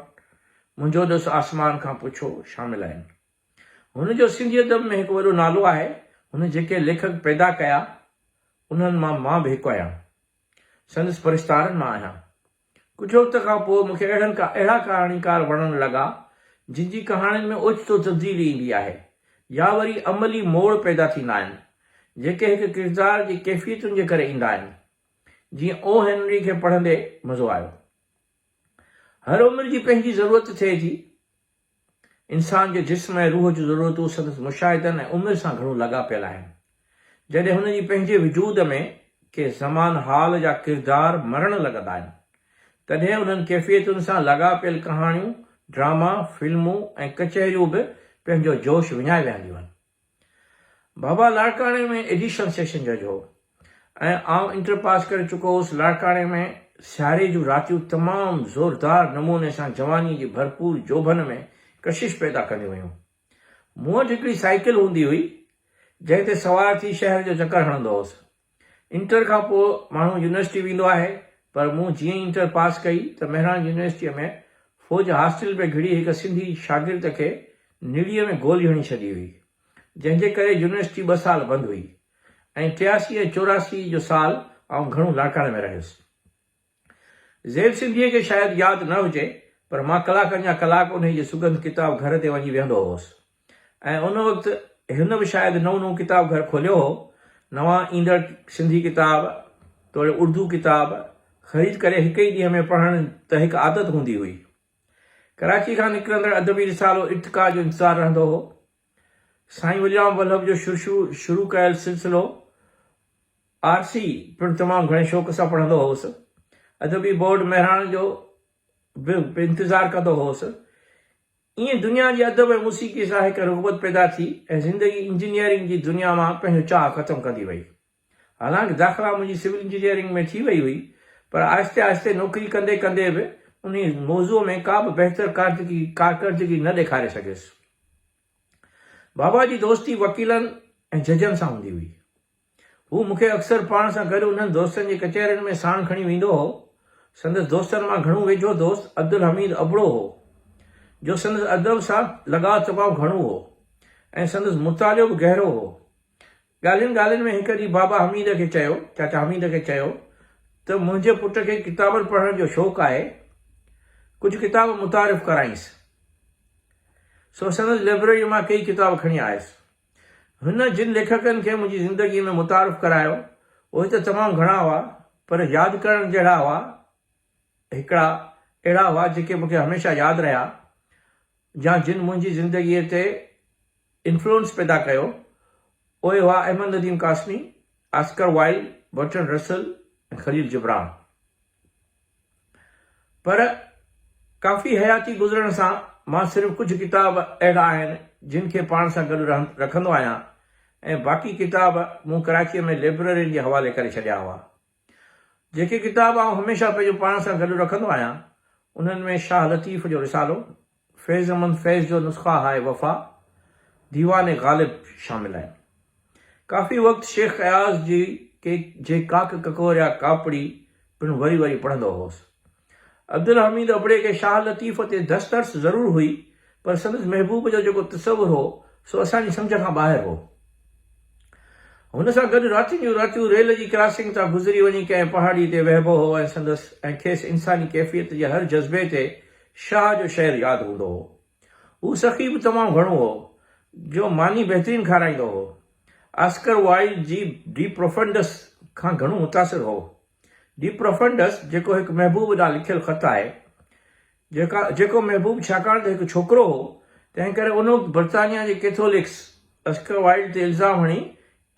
منهنجو ڏس آسمان کان پڇو شامل آهن. هن جو سنڌي ادب ۾ هڪ وڏو نالو آهي. هن جيڪي ليکڪ پيدا ڪيا، انهن مان مان به هڪ آهيان. سندس پرستارن مان آهيان. ڪجهه وقت کان پوء مون کي اهڙن اهڙا ڪهاڻيڪار وڻڻ لڳا، جن جي ڪهاڻين ۾ اوچتو تبديلي ايندي آهي يا وري عملي موڙ پيدا ٿيندا آهن، جيڪي هڪ ڪردار جي ڪيفيتن جي ڪري ايندا آهن. جيئن او هينري کي پڙهندي مزو آيو. هر عمر جي پنهنجي ضرورت ٿئي ٿي. انسان جي جسم ۽ روح جون ضرورتون سندس مشاهدن ۽ عمر سان گهڻو لاڳاپيل آهن. جڏهن هن جي پنهنجي وجود ۾ ڪي زمان حال جا ڪردار مرڻ لڳندا آهن، تڏهن انهن ڪيفيتن سان لاڳاپيل ڪهاڻيون، ڊراما، فلمون ۽ ڪچهريون به پنهنجو جوش وڃائي ويهنديون آهن. بابا لاڙڪاڻي ۾ ايڊيشنل سيشن جج هو ۽ آئون انٽر پاس ڪري چڪو هوس. لاڙڪاڻي ۾ سياري جون راتيون تمام زوردار نموني سان جوانيء جي ڀرپور جوڀن ۾ ڪشش پيدا ڪنديون هيون. مون وٽ هڪڙي سائيڪل هوندي هئي، جنهن تي سوار ٿي شهر جو چڪر هڻندو هوس. انٽر کان پوء ماڻهو يونيورسٽي ويندو آهي، پر مون جيئن ئي انٽر پاس ڪئي ته مهراڻ يونيورسٽيء ۾ فوج هاسٽل ۾ گهڙي هڪ سنڌي شاگرد کي نڙيء ۾ گولي هڻي ڇڏي هئي، جنهن جي ڪري يونيورسٽي ٻه سال بند هئي ۽ 83 ۽ 84 جو سال آئون گهڻو لاڙڪاڻي ۾ رهيس. زيب سنڌيء کي شايد ياد نه هجي، پر مان ڪلاڪن جا ڪلاڪ انهيء جي سڳنڌ ڪتاب گهر تي وڃي ويهندو هوس ۽ ان وقت هن به شايد نئون نئون ڪتاب گهر کوليو هو. نوان ايندڙ سنڌي ڪتاب توڙي اردو ڪتاب خريد ڪري هڪ ئي ڏينهن ۾ پڙهڻ ته هڪ عادت هوندي هئي. ڪراچي کان نڪرندڙ ادبي رسالو ارتقا جو انتظار رهندو هو. سائين وليام ولهب جو شروع ڪيل سلسلو آرسي پڻ تمام گهڻي شوق سان پڙهندو هوس. ادبي بورڊ مهراڻ جو به انتظار ڪندو هوس. ائين دنيا جي ادب ۽ موسيقيء سان هڪ رغبت پيدا ٿي ۽ زندگي انجنيئرنگ جي دنيا مان پنهنجو چاهه ختم ڪندي وئي. حالانڪ داخلا منهنجي سول انجنيئرنگ ۾ ٿي وئي هئي، پر آهستي آهستي نوڪري ڪندي ڪندي به انهي موضوع ۾ ڪا به بهتر ڪارڪردگي نه ڏيکاري سگهيس. بابا جي دوستي وڪيلن ۽ ججن سان هوندي هئي. هو مون کي اڪثر پاڻ سان گڏ انهن دوستن جي ڪچهرين ۾ ساڻ کڻي ويندو هو. سندس دوستن مان گهڻو ويجهو دوست عبدالحميد ابڙو هو، جو سندس ادب سان لڳاء تمام گهڻو هو ۽ سندس مطالعو به گهرو هو. ڳالهين ڳالهين ۾ هڪ ڏينهن بابا حميد کي چيو، چاچا حميد کي چيو ته منهنجي پٽ کي ڪتابن پڙهڻ جو شوق آهي، ڪجهه ڪتاب متعارف ڪرائينس. سو سندس لئبرريء مان ڪيئي ڪتاب کڻي آيس. هن جن ليکڪن کي منهنجي زندگيء ۾ متعارف ڪرايو، اهي ته تمام گهڻا هئا، پر ياد ڪرڻ جهڙا هئا، هڪڙا اهڙا هئا، جيڪي مون کي هميشه ياد رهيا، يا جن منهنجي زندگيء تي انفلوئنس پيدا ڪيو، اهي هئا Ahmed Nadeem Qasmi, Oscar Wilde, Bertrand Russell ۽ Khalil Gibran. پر ڪافي حياتي گذرڻ سان مان صرف ڪجهه ڪتاب اهڙا آهن جن کي پاڻ سان گڏ رکندو آهيان ۽ باقي ڪتاب مون ڪراچيء ۾ لئبررين جي حوالي ڪري ڇڏيا هئا. جيڪي ڪتاب آئون هميشه پنهنجو پاڻ سان گڏ رکندو آهيان انهن ۾ شاهه لطيف جو رسالو، فيض احمد فيض جو نسخه هاء وفا، ديوان غالب شامل آهن. ڪافي وقت شيخ اياز جي ڪي جي ڪاڪ ڪڪوريا ڪاپڙي پڻ وري وري پڙهندو هوس. عبدالحميد ابڙي کي شاهه لطيف تي دسترس ضرور هئي، پر سندس محبوب جو جيڪو تصور هو، سو اسان جي سمجهه کان ٻاهر هو. هن سان گڏ راتين جون راتيون ريل جي ڪراسنگ تان گذري وڃي ڪنهن پهاڙي تي ويهبو هو ۽ سندس ۽ کيس انساني ڪيفيت جي هر جذبي تي شاهه جو شعر ياد هوندو هو. هو سخي به تمام گهڻو هو، جو ماني بهترين کارائيندو هو. آسڪر وائلڊ جي ڊي پروفنڊس کان گهڻو متاثر هو. ڊي پروفنڊس جيڪو هڪ محبوب ڏانهن لکيل خط آهي، جيڪا جيڪو محبوب ڇاڪاڻ ته هڪ ڇوڪرو هو، تنهن ڪري ان وقت برطانيا جي ڪيٿولڪس اسڪر وائلڊ تي الزام هڻي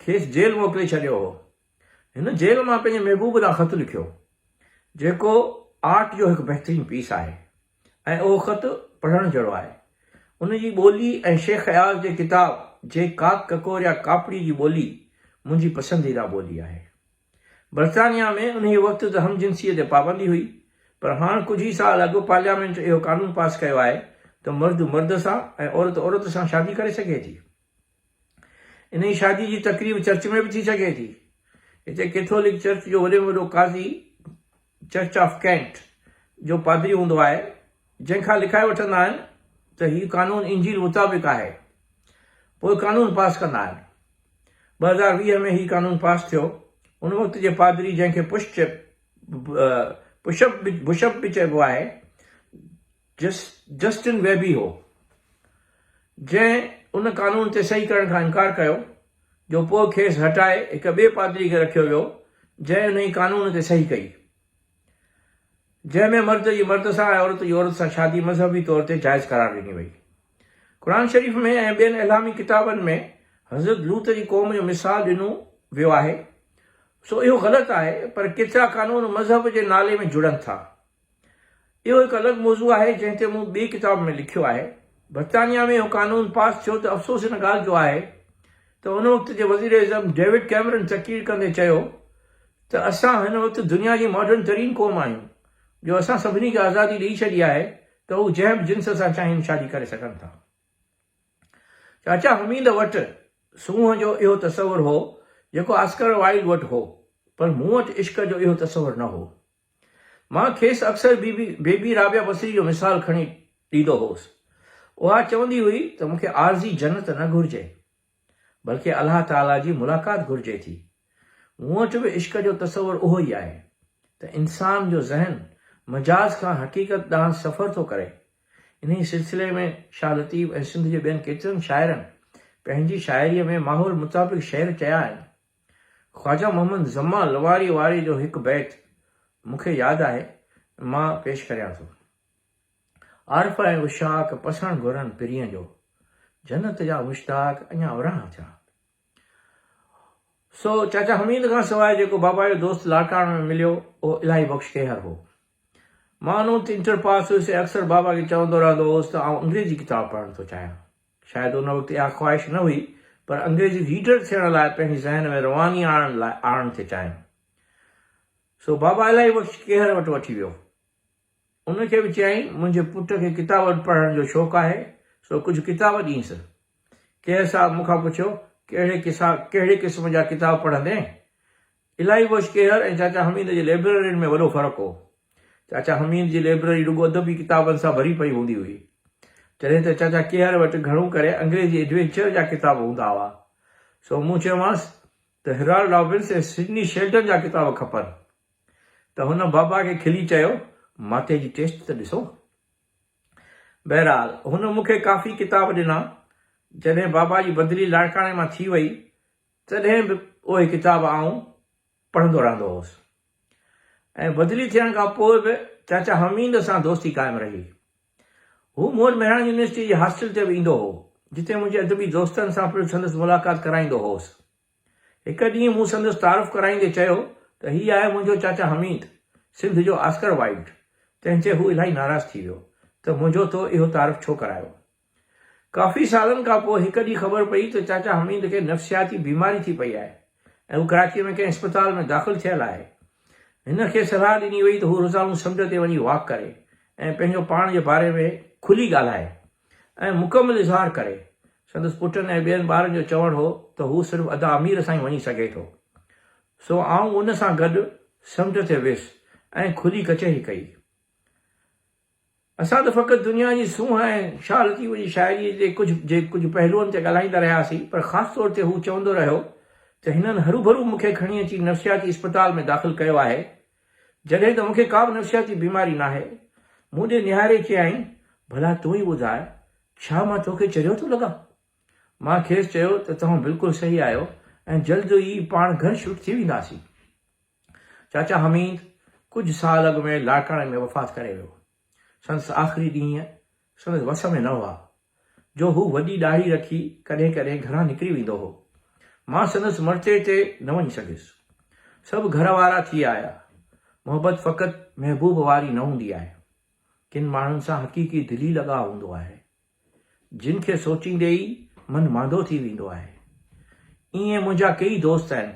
کيس جيل موڪلي ڇڏيو هو. هن جيل مان پنهنجي محبوب ڏانهن خط لکيو، جيڪو آرٽ جو هڪ بهترين پيس آهي ۽ اهو خط پڙهڻ جهڙو آهي. ان جي ٻولي ۽ شيخ اياز جي ڪتاب جي ڪاڪ ڪڪوريا ڪاپڙي جي ٻولي منهنجي پسنديده ٻولي آهي. برطانيا ۾ انهيء وقت ته هم جنسيء تي پابندي هئي، پر هاڻ ڪجهه ئي سال اڳ پارليامينٽ اهو قانون پاس ڪيو آهي ته مرد مرد سان ۽ عورت عورت سان شادي ڪري سگهي ٿي. انهيء شاديء جي تقريب چرچ ۾ به ٿي سگهي ٿي. هتي ڪيٿولڪ چرچ جو وڏي ۾ وڏو قاضي چرچ آف ڪينٽ جو پادري هوندو آهي، جنهن کان لکائي وٺندا آهن ته هي قانون انجيل مطابق آهي، پوء قانون پاس ڪندا آهن. 2020 ۾ هي قانون پاس ٿيو. ان وقت جي پادري جنهن کي پش پشپ بشپ به چئبو آهي، جسٽن ويبي هو، جنهن ان قانون تي صحيح ڪرڻ کان انڪار ڪيو، جو پوء کيس هٽائي هڪ ٻئي پادري کي رکيو ويو، جنهن انهي قانون تي صحيح ڪئي. جنهن ۾ مرد جي مرد سان ۽ عورت جي عورت سان شادي مذهبي طور تي جائز قرار ڏني وئي. قرآن شريف ۾ ۽ ٻين الهامي ڪتابن ۾ حضرت لوط جي قوم جو مثال ڏنو ويو آهي، سو اهو غلط آهي، پر ڪيترا قانون مذهب جي نالي ۾ جڙن ٿا. اهو هڪ الڳ موضوع آهي، جنهن تي مون ٻئي ڪتاب ۾ لکيو آهي. برطانيا ۾ اهو قانون پاس ٿيو ته افسوس ان ڳالهه جو آهي ته ان وقت جي وزيراعظم ڊيوڊ ڪيمرن تقرير ڪندي چيو ته اسان هن وقت دنيا جي ماڊرن ترين قوم آهيون جو اسان سڀني کي آزادي ڏئي ڇڏي آهي ته هو جنهن به جنس سان چاهين شادي ڪري سگهن ٿا. چاچا حميد وٽ سونهن جو اهو تصور هو جيڪو آسڪر وائلڊ وٽ هو پر مون وٽ عشق جو اهو تصور نه هو. مان کيس اڪثر بيبي رابعه بصري جو مثال کڻي ڏيندو هوس. اها چوندي هئي ته مون کي عارضي جنت نه گهرجي. بلڪه الله تعاليٰ جي ملاقات گهرجي ٿي. مون وٽ به عشق جو تصور اهو ئي آهي ته انسان جو ذهن مجاز کان حقيقت ڏانهن سفر ٿو ڪري. انهيء سلسلي ۾ شاهه لطيف ۽ سنڌ جي ٻين ڪيترن شاعرن پنهنجي شاعريء ۾ ماحول مطابق شعر چيا آهن. خواجه محمد زمان لواريء واري جو هڪ بيت مون کي ياد آهي، مان پيش ڪريان ٿو. عارف ۽ عشاق پسڻ گهرن پرينء جو، جنت جا مشتاق اڃا اورانهن ٿيا. سو چاچا حميد کان سواء جيڪو بابا جو دوست لاڙڪاڻي ۾ مليو، اهو الاهي بخش ڪيهر هو. مان ان وقت انٽر پاس هيس ۽ اڪثر بابا کي چوندو رهندو هوس ته آئون انگريزي ڪتاب پڙهڻ ٿو چاهيان. شايد ان وقت اها خواهش نه هئي، پر انگريزي ريڊر ٿيڻ لاء پنهنجي ذهن ۾ رواني آڻڻ لاء آڻڻ ٿي چاهيم. سو بابا الاهي بخش ڪيهر وٽ وٺي ويو. ان کي به چيائين، منهنجي پٽ کي ڪتابن پڙهڻ جو شوق آهي، سو ڪجهه ڪتاب ڏينس. ڪيهر صاحب مون کان پڇيو، ڪهڙي ڪهڙي قسم جا ڪتاب پڙهندين؟ الاهي بخش ڪيهر ۽ چاچا حميد جي لئبررين ۾ وڏو فرق هو. چاچا حميد جي لئبرري رڳو ادبي ڪتابن سان ڀري پئي هوندي هئي. جڏهن ته چاچا ڪيهر وٽ گهڻو ڪري انگريزي ايڊوينچر جا ڪتاب هوندا هئا. سو مون چيومانس ته هرالڊ رابنس ۽ سڊني شيلڊن جا ڪتاب کپن. ته هن بابا کي کلي چيو، ماتي جي ٽيسٽ ته ڏسو. بهرحال هن مون کي ڪافي ڪتاب ڏنا. جڏهن بابا جي بدلي لاڙڪاڻي مان ٿي وئي، تڏهن به اهي ڪتاب آئون پڙهندو رهندو هوس ۽ بدلي ٿيڻ کان پوء به چاچا حميد سان دوستي قائم رهي. هو مون وٽ مهراڻ يونيورسٽيء جي هاسٽل تي به ايندو هو، جتي منهنجي ادبي دوستن سان پڻ سندس ملاقات ڪرائيندو هوس. هڪ ڏينهن مون سندس تعارف ڪرائيندي چيو ته هي آهي منهنجو چاچا حميد، سنڌ جو آسڪر وائلڊ. تنهن تي هو الاهي ناراض ٿي ويو ته منهنجو تو اهو تعارف ڇو ڪرايو. ڪافي سالن کان پوء هڪ ڏينهن خبر پئي ته چاچا حميد کي نفسياتي بيماري ٿي پئي آهي ۽ هو ڪراچيء ۾ ڪنهن اسپتال ۾ داخل ٿيل آهي. هن کي صلاح ڏني وئي ته هو روزانو سمنڊ تي وڃي واڪ ڪري ۽ پنهنجو پاڻ جي باري ۾ کلي ڳالهائي. ۽ مڪمل اظهار ڪري. سندس پٽن ۽ ٻين ٻارن جو چوڻ هو ته هو صرف ادا امير سان ئي وڃي سگهي ٿو. سو آئون ان سان گڏ سمنڊ تي ويس ۽ کلي ڪچهري ڪئي. اسان ته فقط دنيا جي سونهن ۽ شاهه لطيف جي شاعريء جي ڪجهه جي ڪجهه پهلوئن تي ڳالهائيندا رهياسين، پر خاص طور تي هو چوندو رهيو ته هنن هروڀرو مون کي کڻي اچي نفسياتي اسپتال ۾ داخل ڪيو آهي، جڏهن ته مون کي ڪا به نفسياتي بيماري ناهي. مون ڏي نهاري چيائين، ڀلا تون ئي ٻڌاء، ڇا مان توکي چريو ٿو لڳان؟ مان کيس چيو ته توهان بلڪل صحيح آهيو ۽ جلد ئي پاڻ گهر شفٽ ٿي وينداسين. چاچا حميد ڪجهه سال اڳ ۾ لاڙڪاڻي ۾ وفات ڪري ويو. سندس آخري ڏينهن سندس وس ۾ نه هئا، جو هو وڏي ڏاڙهي رکي ڪڏهن ڪڏهن گهران نڪري ويندو هو. مان سندس مرتيي تي نه وڃي سگهيس. سڀ گهر وارا ٿي آيا. محبت فقط محبوب واري نه هوندي آهي. ڪن ماڻهن سان حقيقي دلي لڳاء هوندو آهي. جن کي سوچيندي ئي من ماندو ٿي ويندو آهي. ائين منهنجا ڪيئي دوست آهن،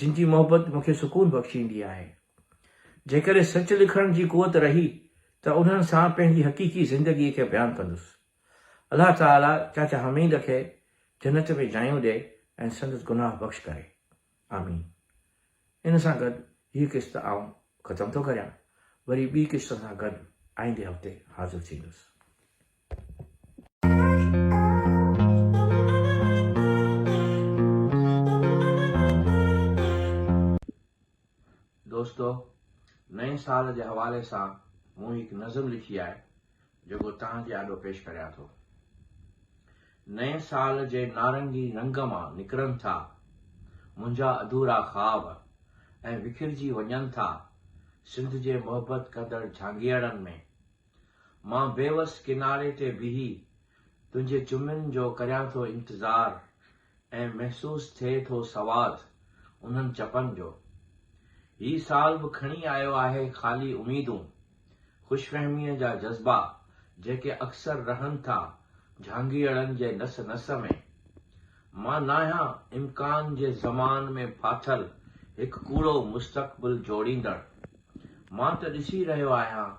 جن جي محبت مون کي سڪون بخشيندي آهي. جيڪڏهن سچ لکڻ جي قوت رهي ته انهن سان پنهنجي حقيقي زندگيء کي بيان ڪندس. الله تعاليٰ چاچا حميد کي جنت ۾ جايون ڏئي ۽ سندس گناهه بخش ڪري. آمين. ان سان گڏ هيء قسط آئون ختم ٿو ڪريان. وري ٻي قسط سان گڏ آئيندي هفتي حاضر ٿيندس. دوستو نئين سال جي حوالي سان مون هڪ نظم لکي آهي جيڪو توهان جي آڏو پيش ڪريان ٿو. نئين سال جي نارنگي رنگ مان نڪرن ٿا منهنجا اڌورا خواب ۽ وکرجي وڃن ٿا سنڌ جي محبت ڪندڙ جهانگيئڙن ۾. مان بيوس ڪناري تي بيهي تنهنجي چمين جو ڪريان ٿو انتظار ۽ محسوس ٿئي ٿو سواد انهن چپن جو. هي سال به کڻي آيو آهي خالي اميدون، خوشفهميء جا جذبا جيڪي اڪثر رهن ٿا جهانگيئڙن جي نس نس ۾. مان ناهيان امڪان جي زمان ۾ ڦاٿل هڪ ڪوڙو مستقبل جوڙيندڙ. مان ته ڏسي رهيو آهيان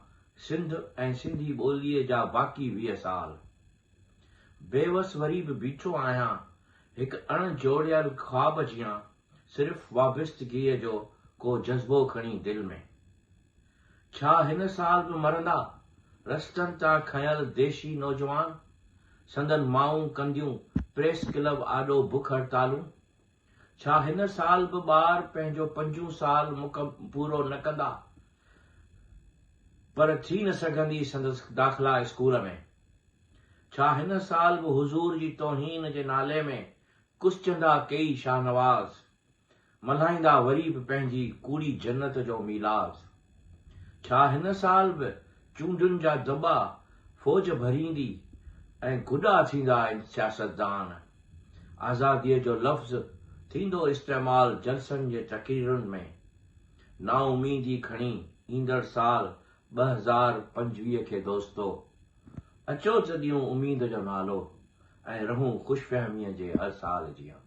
سنڌ ۽ سنڌي ٻوليء جا باقي 20 سال. بيوس وري به بيٺو آهيان هڪ اڻ جوڙيل خواب جيان صرف وابستگيء جو ڪو جذبو کڻي دل ۾. ڇا هن سال به مرندا رستن تان کنيل ديشي نوجوان؟ سندن مائون ڪنديون پريس ڪلب آڏو بک هڙتالون؟ ڇا هن سال به ٻار پنهنجو پنجون سال پورو نه ڪندا؟ پر ٿي نه سگهندي سندس داخلا اسڪول ۾. ڇا هن سال به حضور جي توهين جي نالي ۾ ڪسجندا ڪيئي شاهنواز؟ ملهائيندا وري به پنهنجي ڪوڙي جنت جو ميلاد؟ ڇا هن سال به چونڊن جا دٻا فوج ڀريندي ۽ گڏا ٿيندا سياستدان؟ آزاديء جو لفظ ٿيندو استعمال جلسن جي تقريرن ۾. نااميدي کڻي ايندڙ سال 2025 کي دوستو! اچو ته ڏيون اميد جو نالو ۽ رهون خوشفهميء جي هر سال جيان.